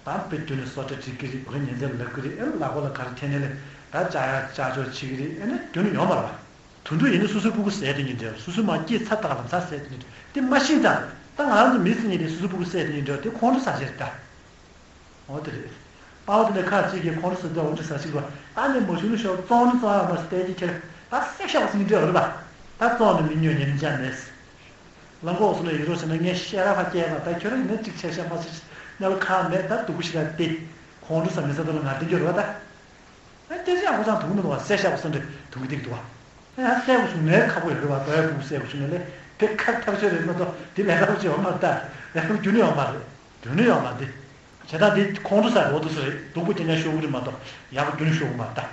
ད་དཔེ་རྒྱུ་ནི་སོ་ཏྲ་བྲིས་ཀྱི་རེད་བུ་ཉན་ཚད་ལབ་ཀྱི་རེད་ཨེ་ལག་པ་ལ་ག་རེ་འཐེན་ནས་ལས་ད་ཅག་ཡ་ཅག་ཅོག་བྱེད་ཀྱི་རེད་ཨེ་ནི་རྒྱུ་ནི་ཡོང་མ་རེད་པ། དུད་འགྲོ་ཡིན་ན་སོ་སོའི་སྤུ་གུ་ཟས་དེ་ཉིད་འདྲ་སོ་སོའི་མ་སྐྱེས་ཚ་ཐག་ལ་ཚ་ཟས་དེ་ཉིད་འདྲ་དེ་མ་ཤེས་ཙང་རེད་ད་ང་རང་ཚོ་མི་སྲིད་ཉིད་དེ་སོ་སོའི་སྤུ་གུ་ཟས་དེ་ཉིད་འདྲ་དེ་ཁོང་ཁྲོ་ཟ་ཤེས་རེད་ད། འོ་དེ་རེད། དཔའ་བོ་དེ་ནས་ཁ་ཅིག་གིས་ཁོང་ཁྲོ་ཟ་དུས་འོ་འདྲ་ཟ་ཞིག་ལ་ད་ནི་མ་བྱུང་ན་ཤོག་བཙོང་ནི་བཙོང་ཡག་མ་ཟད་དེ་ཁྱེར་ད་སེ་ཤག་ཟིན་འདྲ་རེད་པ། ད་བཙོང་ནི་མི་ཉོ་ཉན་ཅང་མེད། ལམ་ཁོག་སུ་ལ་ཡོད་རོགས་བྱས་ན་ངས་ཤེས་ར་ཕ་སྐྱེལ་བ་ད་ཁྱོད་རང་ཡིན་ན་གཅིག་ཆེ་ཤ་མ་ཟིག་ཉལ་ཁང་མེད་ད་སྡུག་པོ་ཞིག་ལ་བལྟས། ཁོང་ཁྲོ་ཟ་མི་ཟ་དུ་ལ་ང་བསྟན་རྒྱུ་རེད་པ་ད། ཨ་སྐད་ཆ་ཡག་པོ་ཅང་དུང་མི་འདུག་བ་སེ་ཤག་སུ་འདྲ་དུང་གི་སྟེགས་འདུག་བ། ཡང་གསལ་པོ་བྱུང་ནས་ཁག་པོ་ཡོད་རེད་བ། བོད་ཡིག་ཕྲུ་གུ་གསལ་པོ་བྱུང་ནས་ལས་དེ་ཁག་ཐབས་ཤེས་རེད་མ་གཏོགས་དེ་ལས་སླ་པོ་ཅིག་ཡོད་མ་རེད་ད། ལས་ཁུངས་རྒྱུ་ནི་ཡོད་མ་རེད། རྒྱུ་ནི་ཡོད་མ་རེད། བྱས་ཙང་དེ་ཁོང་ཁྲོ་ཟ་རེད། འོ་དེ་ཚོ་རེད། སྡུག་པོ་དེ་ནས་ཤོར་གི་རེད་མ་གཏོགས་ཡག་པོ་རྒྱུ་ནི་ཤོར་གི་མ་རེད་ད།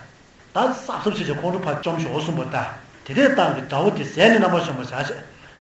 ད་གསབ་གསབ་བྱས་བྱས་ཁོང་ཁྲོ་ཕར་བཅོམ་ཞོག་གསུངས་པ་ད། དེ་འདྲའི་སྟངས་ཀྱི་དགྲ་བོ་དེ་ཟས་ནི་རྣམ་པར་ཤོང་བ་བྱ་བྱས།